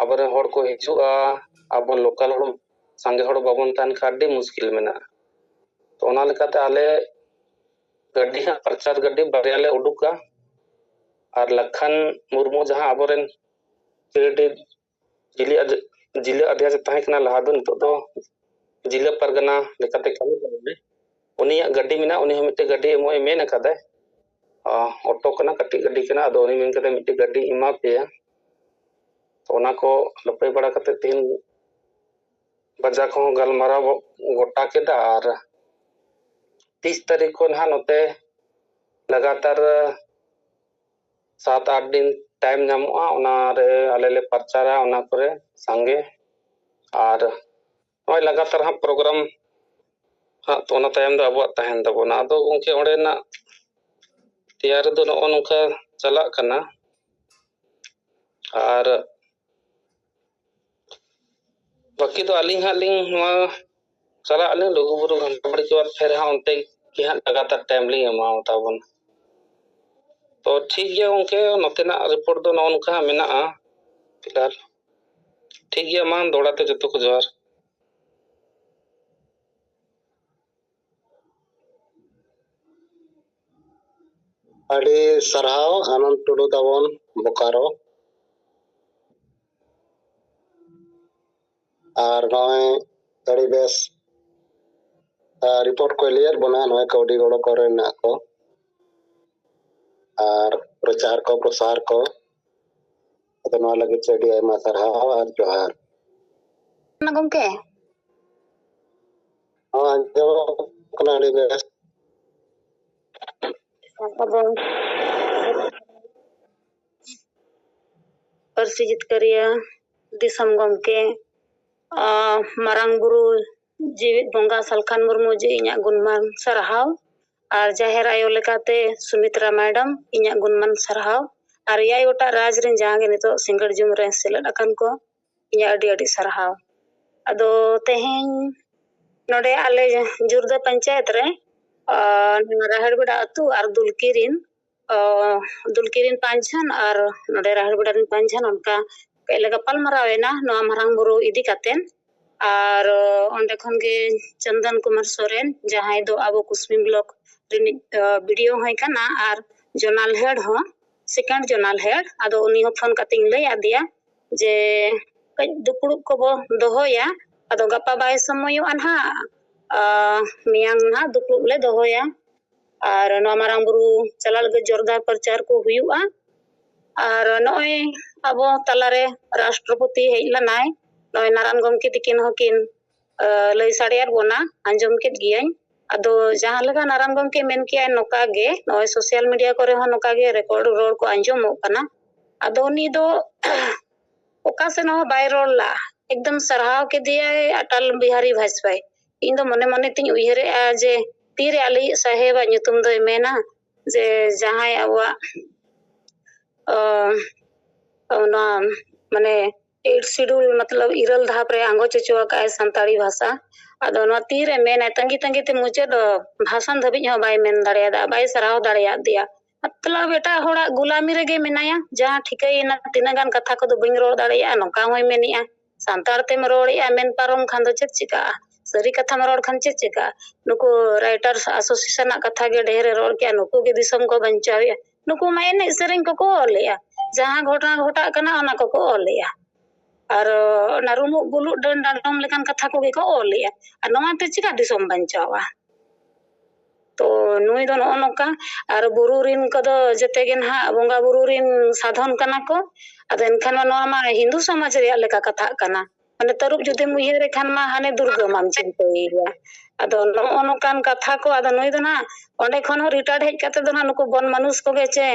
ᱟᱵᱚᱨᱮᱱ ᱦᱚᱲ ᱠᱚ ᱦᱤᱡᱩᱜᱼᱟ, ᱟᱵᱚ ᱞᱳᱠᱟᱞ ᱦᱚᱲ ᱥᱟᱸᱜᱮ ᱦᱚᱲ ᱵᱟᱵᱚᱱ ᱛᱟᱦᱮᱱ ᱠᱷᱟᱱ ᱟᱹᱰᱤ ᱢᱩᱥᱠᱤᱞ ᱢᱮᱱᱟᱜᱼᱟ᱾ ᱛᱚ ᱚᱱᱟ ᱞᱮᱠᱟᱛᱮ ᱟᱞᱮ ᱜᱟᱹᱰᱤ ᱦᱟᱸᱜ ᱯᱨᱚᱪᱟᱨ ᱜᱟᱹᱰᱤ ᱵᱟᱨᱭᱟ ᱞᱮ ᱩᱰᱩᱠᱟ, ᱟᱨ ᱞᱟᱠᱷᱟᱱ ᱢᱩᱨᱢᱩ ᱡᱟᱦᱟᱸ ᱟᱵᱚᱨᱮᱱ ᱠᱷᱮᱞᱳᱰᱤ ᱡᱤᱞᱟᱹ ᱟᱫ-, ᱡᱤᱞᱟᱹ ᱟᱫᱷᱭᱟᱪᱟᱨ ᱛᱟᱦᱮᱸ ᱠᱟᱱᱟ ᱞᱟᱦᱟ ᱫᱚ, ᱱᱤᱛᱚᱜ ᱫᱚ ᱡᱤᱞᱟᱹ ᱯᱟᱨᱜᱟᱱᱟ ᱞᱮᱠᱟᱛᱮ ᱠᱟᱹᱢᱤ ᱠᱟᱱᱟᱭ᱾ ᱩᱱᱤᱭᱟᱜ ᱜᱟᱹᱰᱤ ᱢᱮᱱᱟᱜᱼᱟ, ᱩᱱᱤ ᱦᱚᱸ ᱢᱤᱫᱴᱮᱡ ᱜᱟᱹᱰᱤ ᱮᱢᱚᱜ ᱮ ᱢᱮᱱ ᱟᱠᱟᱫᱟᱭ᱾ ᱟᱸ, ᱚᱴᱳ ᱠᱟᱱᱟ, ᱠᱟᱹᱴᱤᱡ ᱜᱟᱹᱰᱤ ᱠᱟᱱᱟ, ᱟᱫᱚ ᱩᱱᱤ ᱢᱮᱱ ᱠᱟᱫᱟᱭ ᱢᱤᱫᱴᱮᱡ ᱜᱟᱹᱰᱤ ᱮᱢᱟ ᱯᱮᱭᱟ᱾ ᱛᱚ ᱚᱱᱟ ᱠᱚ ᱞᱟᱹᱯᱟᱹᱭ ᱵᱟᱲᱟ ᱠᱟᱛᱮ ᱛᱮᱦᱮᱧ ᱵᱟᱡᱟᱨ ᱠᱚᱦᱚᱸ ᱜᱟᱞᱢᱟᱨᱟᱣ ᱜᱚ-, ᱜᱚᱴᱟ ᱠᱮᱫᱟ, ᱟᱨ ᱛᱤᱥ ᱛᱟᱹᱨᱤᱠᱷ ᱠᱷᱚᱱ ᱦᱟᱸᱜ ᱱᱚᱛᱮ ᱞᱟᱜᱟᱛᱟᱨ ᱥᱟᱛ ᱟᱴ ᱫᱤᱱ ᱴᱟᱭᱤᱢ ᱧᱟᱢᱚᱜᱼᱟ, ᱚᱱᱟᱨᱮ ᱟᱞᱮ ᱞᱮ ᱯᱨᱚᱪᱟᱨᱟ ᱚᱱᱟ ᱠᱚᱨᱮ ᱥᱟᱸᱜᱮ᱾ ᱟᱨ ᱱᱚᱜᱼᱚᱭ ᱞᱟᱜᱟᱛᱟᱨ ᱦᱟᱸᱜ ᱯᱨᱳᱜᱨᱟᱢ ᱦᱟᱸᱜ ᱛᱚ ᱚᱱᱟ ᱛᱟᱭᱚᱢ ᱫᱚ ᱟᱵᱚᱣᱟᱜ ᱛᱟᱦᱮᱱ ᱛᱟᱵᱚᱱᱟ᱾ ᱟᱫᱚ ᱜᱚᱢᱠᱮ, ᱚᱸᱰᱮᱱᱟᱜ ᱛᱮᱭᱟᱨ ᱫᱚ ᱱᱚᱜᱼᱚ ᱱᱚᱝᱠᱟ ᱪᱟᱞᱟᱜ ᱠᱟᱱᱟ᱾ ᱟᱨ ᱵᱟᱹᱠᱤ ᱫᱚ ᱟᱹᱞᱤᱧ ᱦᱟᱸᱜ ᱞᱤᱧ ᱱᱚᱣᱟ ᱪᱟᱞᱟᱜ ᱟᱹᱞᱤᱧ ᱞᱩᱜᱩᱵᱩᱨᱩ ᱜᱷᱟᱱᱴᱟ ᱵᱟᱲᱮ ᱪᱚᱴ, ᱯᱷᱮᱨ ᱦᱟᱸᱜ ᱚᱱᱛᱮ ᱜᱮ ᱦᱟᱸᱜ ᱞᱟᱜᱟᱛᱟᱨ ᱴᱟᱭᱤᱢ ᱞᱤᱧ ᱮᱢᱟᱣ ᱛᱟᱵᱚᱱᱟ᱾ ᱛᱚ ᱴᱷᱤᱠ ᱜᱮᱭᱟ ᱜᱚᱢᱠᱮ, ᱱᱚᱛᱮᱱᱟᱜ ᱨᱤᱯᱳᱨᱴ ᱫᱚ ᱱᱚᱜᱼᱚ ᱱᱚᱝᱠᱟ ᱦᱟᱸᱜ ᱢᱮᱱᱟᱜᱼᱟ ᱯᱷᱤᱞᱦᱟᱞ᱾ ᱴᱷᱤᱠ ᱜᱮᱭᱟ, ᱢᱟ ᱫᱚᱦᱲᱟ ᱛᱮ ᱡᱚᱛᱚ ᱠᱚ ᱡᱚᱦᱟᱨ᱾ ᱟᱹᱰᱤ ᱥᱟᱨᱦᱟᱣ ᱟᱱᱚᱱᱫ ᱴᱩᱰᱩ ᱛᱟᱵᱚᱱ ᱵᱳᱠᱟᱨᱳ᱾ ᱟᱨ ᱱᱚᱜᱼᱚᱭ ᱟᱹᱰᱤ ᱵᱮᱥ, ᱟᱨ ᱨᱤᱯᱳᱨᱴ ᱠᱚᱭ ᱞᱟᱹᱭᱟᱫ ᱵᱚᱱᱟ, ᱱᱚᱜᱼᱚᱭ ᱠᱟᱹᱣᱰᱤ ᱜᱚᱲᱚ ᱠᱚᱨᱮᱱᱟᱜ ᱠᱚ ᱟᱨ ᱯᱨᱚᱪᱟᱨ ᱠᱚ ᱯᱨᱚᱥᱟᱨ ᱠᱚ᱾ ᱟᱫᱚ ᱱᱚᱣᱟ ᱞᱟᱹᱜᱤᱫ ᱛᱮ ᱟᱹᱰᱤ ᱟᱭᱢᱟ ᱥᱟᱨᱦᱟᱣ ᱟᱨ ᱡᱚᱦᱟᱨ᱾ ᱠᱟᱱᱟ ᱜᱚᱢᱠᱮ? ᱦᱚᱸ, ᱟᱸᱡᱚᱢᱚᱜ ᱠᱟᱱᱟ ᱟᱹᱰᱤ ᱵᱮᱥ᱾ ᱟᱵᱚ ᱯᱟᱹᱨᱥᱤ ᱡᱤᱛᱠᱟᱹᱨᱤᱭᱟᱹ ᱫᱤᱥᱚᱢ ᱜᱚᱢᱠᱮ, ᱟᱸ, ᱢᱟᱨᱟᱝ ᱵᱩᱨᱩ ᱡᱤᱣᱤᱫ ᱵᱚᱸᱜᱟ ᱥᱟᱞᱠᱷᱟᱱ ᱢᱩᱨᱢᱩ ᱡᱤ ᱤᱧᱟᱹᱜ ᱜᱩᱱᱢᱟᱱ ᱥᱟᱨᱦᱟᱣ, ᱟᱨ ᱡᱟᱦᱮᱨ ᱟᱭᱳ ᱞᱮᱠᱟᱛᱮ ᱥᱩᱢᱤᱛᱨᱟ ᱢᱮᱰᱟᱢ ᱤᱧᱟᱹᱜ ᱜᱩᱱᱢᱟᱱ ᱥᱟᱨᱦᱟᱣ, ᱟᱨ ᱮᱭᱟᱭ ᱜᱚᱴᱟᱝ ᱨᱟᱡᱽ ᱨᱮᱱ ᱡᱟᱦᱟᱸ ᱜᱮ ᱱᱤᱛᱚᱜ ᱥᱤᱸᱜᱟᱹᱲ ᱡᱩᱢ ᱨᱮ ᱥᱮᱞᱮᱫ ᱟᱠᱟᱱ ᱠᱚ, ᱤᱧᱟᱹᱜ ᱟᱹᱰᱤ ᱟᱹᱰᱤ ᱥᱟᱨᱦᱟᱣ᱾ ᱟᱫᱚ ᱛᱮᱦᱮᱧ ᱱᱚᱰᱮ ᱟᱞᱮ ᱡᱩᱨᱫᱟᱹ ᱯᱚᱧᱪᱟᱭᱮᱛ ᱨᱮ, ᱟᱨ ᱱᱚᱣᱟ ᱨᱟᱦᱮᱲ ᱵᱮᱲᱟ ᱟᱹᱛᱩ ᱟᱨ ᱫᱩᱞᱠᱤ ᱨᱤᱱ, ᱟᱨ ᱫᱩᱞᱠᱤ ᱨᱤᱱ ᱯᱟᱸᱪ ᱡᱚᱱ ᱟᱨ ᱱᱚᱰᱮ ᱨᱟᱦᱮᱲ ᱵᱮᱲᱟ ᱨᱤᱱ ᱯᱟᱸᱪ ᱡᱚᱱ, ᱚᱱᱠᱟ ᱠᱟᱹᱡ ᱞᱮ ᱜᱟᱯᱟᱞ ᱢᱟᱨᱟᱣ ᱮᱱᱟ ᱱᱚᱣᱟ ᱢᱟᱨᱟᱝ ᱵᱩᱨᱩ ᱤᱫᱤ ᱠᱟᱛᱮᱱ᱾ ᱟᱨ ᱚᱸᱰᱮ ᱠᱷᱚᱱ ᱜᱮ ᱪᱚᱱᱫᱚᱱ ᱠᱩᱢᱟᱨ ᱥᱚᱨᱮᱱ, ᱡᱟᱦᱟᱸᱭ ᱫᱚ ᱟᱵᱚ ᱠᱩᱥᱢᱤ ᱵᱞᱚᱠ ᱨᱤᱱᱤᱡ ᱵᱤᱰᱤᱳ ᱦᱚᱸᱭ ᱠᱟᱱᱟ ᱟᱨ ᱡᱚᱱᱟᱞ ᱦᱮᱰ ᱦᱚᱸ, ᱥᱮᱠᱮᱱᱰ ᱡᱚᱱᱟᱞ ᱦᱮᱰ, ᱟᱫᱚ ᱩᱱᱤ ᱦᱚᱸ ᱯᱷᱳᱱ ᱠᱟᱛᱮᱧ ᱞᱟᱹᱭ ᱟᱫᱮᱭᱟ ᱡᱮ ᱠᱟᱹᱡ ᱫᱩᱯᱲᱩᱵ ᱠᱚᱵᱚ ᱫᱚᱦᱚᱭᱟ, ᱟᱫᱚ ᱜᱟᱯᱟ ᱵᱟᱭ ᱥᱚᱢᱚᱭᱚᱜᱼᱟ ᱱᱟᱦᱟᱜ, ᱢᱮᱭᱟᱝ ᱱᱟᱦᱟᱜ ᱫᱩᱯᱲᱩᱵ ᱞᱮ ᱫᱚᱦᱚᱭᱟ᱾ ᱟᱨ ᱱᱚᱣᱟ ᱢᱟᱨᱟᱝ ᱵᱩᱨᱩ ᱪᱟᱞᱟᱜ ᱞᱟᱹᱜᱤᱫ ᱡᱳᱨᱫᱟᱨ ᱯᱨᱚᱪᱟᱨ ᱠᱚ ᱦᱩᱭᱩᱜᱼᱟ᱾ ᱟᱨ ᱱᱚᱜᱼᱚᱭ ᱟᱵᱚ ᱛᱟᱞᱟᱨᱮ ᱨᱟᱥᱴᱨᱚᱯᱚᱛᱤ ᱦᱮᱡ ᱞᱮᱱᱟᱭ, ᱱᱚᱜᱼᱚᱭ ᱱᱟᱨᱟᱭᱚᱱ ᱜᱚᱢᱠᱮ ᱛᱤᱠᱤᱱ ᱦᱚᱸᱠᱤᱱ ᱞᱟᱹᱭ ᱥᱟᱰᱮᱭᱟᱫ ᱵᱚᱱᱟ, ᱟᱸᱡᱚᱢ ᱠᱮᱫ ᱜᱤᱭᱟᱹᱧ᱾ ᱟᱫᱚ ᱡᱟᱦᱟᱸ ᱞᱮᱠᱟ ᱱᱟᱨᱟᱭᱚᱱ ᱜᱚᱢᱠᱮ ᱢᱮᱱ ᱠᱮᱜᱼᱟᱭ, ᱱᱚᱝᱠᱟ ᱜᱮ ᱱᱚᱜᱼᱚᱭ ᱥᱳᱥᱟᱞ ᱢᱤᱰᱤᱭᱟ ᱠᱚᱨᱮ ᱦᱚᱸ ᱱᱚᱝᱠᱟ ᱜᱮ ᱨᱮᱠᱚᱨᱰ ᱨᱚᱲ ᱠᱚ ᱟᱸᱡᱚᱢᱚᱜ ᱠᱟᱱᱟ᱾ ᱟᱫᱚ ᱩᱱᱤ ᱫᱚ ᱚᱠᱟ ᱥᱮᱱ ᱦᱚᱸ ᱵᱟᱭ ᱨᱚᱲ ᱞᱟᱜᱼᱟ, ᱮᱠᱫᱚᱢ ᱥᱟᱨᱦᱟᱣ ᱠᱮᱫᱮᱭᱟᱭ ᱚᱴᱚᱞ ᱵᱤᱦᱟᱨᱤ ᱵᱟᱡᱽᱯᱮᱭᱤ᱾ ᱤᱧ ᱫᱚ ᱢᱚᱱᱮ ᱢᱚᱱᱮ ᱛᱤᱧ ᱩᱭᱦᱟᱹᱨᱮᱜᱼᱟ ᱡᱮ ᱛᱤᱨᱮ ᱟᱞᱮᱭᱤᱡ ᱥᱟᱦᱮᱵᱟᱜ ᱧᱩᱛᱩᱢ ᱫᱚᱭ ᱢᱮᱱᱟ, ᱡᱮ ᱡᱟᱦᱟᱸᱭ ᱟᱵᱚᱣᱟᱜ ᱚᱱᱟ ᱢᱟᱱᱮ ᱮᱭᱤᱴ ᱥᱤᱰᱩᱞ ᱢᱚᱛᱞᱚᱵ ᱤᱨᱟᱹᱞ ᱫᱷᱟᱯ ᱨᱮ ᱟᱸᱜᱚᱪ ᱦᱚᱪᱚ ᱟᱠᱟᱫ ᱟᱭ ᱥᱟᱱᱛᱟᱲᱤ ᱵᱷᱟᱥᱟ᱾ ᱟᱫᱚ ᱱᱚᱣᱟ ᱛᱤᱨᱮ ᱢᱮᱱᱟᱭ, ᱛᱟᱺᱜᱤ ᱛᱟᱺᱜᱤ ᱛᱮ ᱢᱩᱪᱟᱹᱫ ᱵᱷᱟᱥᱚᱱ ᱫᱷᱟᱹᱵᱤᱡ ᱦᱚᱸ ᱵᱟᱭ ᱢᱮᱱ ᱫᱟᱲᱮᱭᱟᱫᱟ, ᱵᱟᱭ ᱥᱟᱨᱦᱟᱣ ᱫᱟᱲᱮᱭᱟᱫ ᱫᱮᱭᱟ᱾ ᱢᱚᱛᱞᱚᱵ ᱮᱴᱟᱜ ᱦᱚᱲᱟᱜ ᱜᱩᱞᱟᱢᱤ ᱨᱮᱜᱮ ᱢᱮᱱᱟᱭᱟ, ᱡᱟᱦᱟᱸ ᱴᱷᱤᱠᱟᱹᱭᱮᱱᱟ ᱛᱤᱱᱟᱹᱜ ᱜᱟᱱ ᱠᱟᱛᱷᱟ ᱠᱚᱫᱚ ᱵᱟᱹᱧ ᱨᱚᱲ ᱫᱟᱲᱮᱭᱟᱜᱼᱟ, ᱱᱚᱝᱠᱟ ᱦᱚᱸᱭ ᱢᱮᱱᱮᱜᱼᱟ᱾ ᱥᱟᱱᱛᱟᱲ ᱛᱮᱢ ᱨᱚᱲᱮᱜᱼᱟ, ᱢᱮᱱ ᱯᱟᱨᱚᱢ ᱠᱷᱟᱱ ᱫᱚ ᱪᱮᱫ ᱪᱤᱠᱟᱹᱜᱼᱟ? ᱥᱟᱹᱨᱤ ᱠᱟᱛᱷᱟᱢ ᱨᱚᱲ ᱠᱷᱟᱱ ᱪᱮᱫ ᱪᱤᱠᱟᱹᱜᱼᱟ? ᱱᱩᱠᱩ ᱨᱟᱭᱴᱟᱨᱥ ᱮᱥᱳᱥᱤᱭᱮᱥᱚᱱᱟᱜ ᱠᱟᱛᱷᱟ ᱜᱮ ᱰᱷᱮᱨᱮ ᱨᱚᱲ ᱠᱮᱜᱼᱟ, ᱱᱩᱠᱩ ᱜᱮ ᱫᱤᱥᱚᱢ ᱠᱚ ᱵᱟᱧᱪᱟᱣᱮᱜᱼᱟ᱾ ᱱᱩᱠᱩ ᱢᱟ ᱮᱱᱮᱡ ᱥᱮᱨᱮᱧ ᱠᱚᱠᱚ ᱚᱞᱮᱜᱼᱟ, ᱡᱟᱦᱟᱸ ᱜᱷᱚᱴᱚᱱᱟ ᱜᱷᱚᱴᱟᱜ ᱠᱟᱱᱟ ᱚᱱᱟ ᱠᱚᱠᱚ ᱚᱞᱮᱜᱼᱟ᱾ ᱟᱨ ᱚᱱᱟ ᱨᱩᱢᱩᱜ ᱵᱩᱞᱩᱜ ᱰᱟᱹᱱ ᱰᱟᱸᱰᱚᱢ ᱞᱮᱠᱟᱱ ᱠᱟᱛᱷᱟ ᱠᱚᱜᱮ ᱠᱚ ᱚᱞᱮᱜᱼᱟ᱾ ᱟᱨ ᱱᱚᱣᱟᱛᱮ ᱪᱤᱠᱟ ᱫᱤᱥᱚᱢ ᱵᱟᱧᱪᱟᱣᱟ? ᱛᱚ ᱱᱩᱭ ᱫᱚ ᱱᱚᱜᱼᱚ ᱱᱚᱝᱠᱟ, ᱟᱨ ᱵᱩᱨᱩ ᱨᱤᱱ ᱠᱚᱫᱚ ᱡᱮᱛᱮ ᱜᱮ ᱱᱟᱦᱟᱜ ᱵᱚᱸᱜᱟ ᱵᱩᱨᱩ ᱨᱤᱱ ᱥᱟᱫᱷᱚᱱ ᱠᱟᱱᱟ ᱠᱚ᱾ ᱟᱫᱚ ᱮᱱᱠᱷᱟᱱ ᱢᱟ ᱱᱚᱣᱟ ᱢᱟ ᱦᱤᱱᱫᱩ ᱥᱚᱢᱟᱡᱽ ᱨᱮᱭᱟᱜ ᱞᱮᱠᱟ ᱠᱟᱛᱷᱟᱜ ᱠᱟᱱᱟ, ᱢᱟᱱᱮ ᱛᱟᱹᱨᱩᱵ ᱡᱩᱫᱤᱢ ᱩᱭᱦᱟᱹᱨᱮ ᱠᱷᱟᱱ ᱢᱟ ᱦᱟᱱᱮ ᱫᱩᱨᱜᱟᱹ ᱢᱟᱢ ᱪᱤᱱᱛᱟᱹᱭᱮᱭᱟ᱾ ᱟᱫᱚ ᱱᱚᱜᱼᱚ ᱱᱚᱝᱠᱟᱱ ᱠᱟᱛᱷᱟ ᱠᱚ, ᱟᱫᱚ ᱱᱩᱭ ᱫᱚ ᱱᱟᱦᱟᱜ ᱚᱸᱰᱮ ᱠᱷᱚᱱ ᱦᱚᱸ ᱨᱤᱴᱟᱭᱟᱨᱰ ᱦᱮᱡ ᱠᱟᱛᱮ ᱫᱚ ᱱᱟᱦᱟᱜ ᱱᱩᱠᱩ ᱵᱚᱱ ᱢᱟᱱᱩᱥ ᱠᱚᱜᱮ ᱪᱮ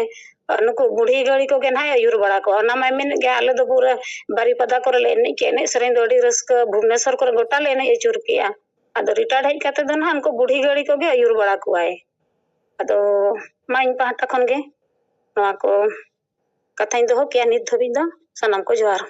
ᱱᱩᱠᱩ ᱵᱩᱲᱦᱤ ᱜᱟᱹᱲᱤ ᱠᱚᱜᱮ ᱱᱟᱦᱟᱜ ᱟᱹᱭᱩᱨ ᱵᱟᱲᱟ ᱠᱚᱣᱟ᱾ ᱚᱱᱟ ᱢᱟᱭ ᱢᱮᱱᱮᱫ ᱜᱮ, ᱟᱞᱮ ᱫᱚ ᱯᱩᱨᱟᱹ ᱵᱟᱨᱤᱯᱟᱫᱟ ᱠᱚᱨᱮ ᱞᱮ ᱮᱱᱮᱡ ᱠᱮᱜᱼᱟ, ᱮᱱᱮᱡ ᱥᱮᱨᱮᱧ ᱫᱚ ᱟᱹᱰᱤ ᱨᱟᱹᱥᱠᱟᱹ, ᱵᱷᱩᱵᱽᱱᱮᱥᱚᱨ ᱠᱚᱨᱮ ᱜᱚᱴᱟ ᱞᱮ ᱮᱱᱮᱡ ᱟᱹᱪᱩᱨ ᱠᱮᱜᱼᱟ᱾ ᱟᱫᱚ ᱨᱤᱴᱟᱭᱟᱨᱰ ᱦᱮᱡ ᱠᱟᱛᱮ ᱫᱚ ᱱᱟᱦᱟᱜ ᱩᱱᱠᱩ ᱵᱩᱲᱦᱤ ᱜᱟᱹᱲᱤ ᱠᱚᱜᱮ ᱟᱹᱭᱩᱨ ᱵᱟᱲᱟ ᱠᱚᱣᱟᱭ᱾ ᱟᱫᱚ ᱢᱟ ᱤᱧ ᱯᱟᱦᱴᱟ ᱠᱷᱚᱱ ᱜᱮ ᱱᱚᱣᱟ ᱠᱚ ᱠᱟᱛᱷᱟᱧ ᱫᱚᱦᱚ ᱠᱮᱜᱼᱟ ᱱᱤᱛ ᱫᱷᱟᱹᱵᱤᱡ ᱫᱚ᱾ ᱥᱟᱱᱟᱢ ᱠᱚ ᱡᱚᱦᱟᱨ᱾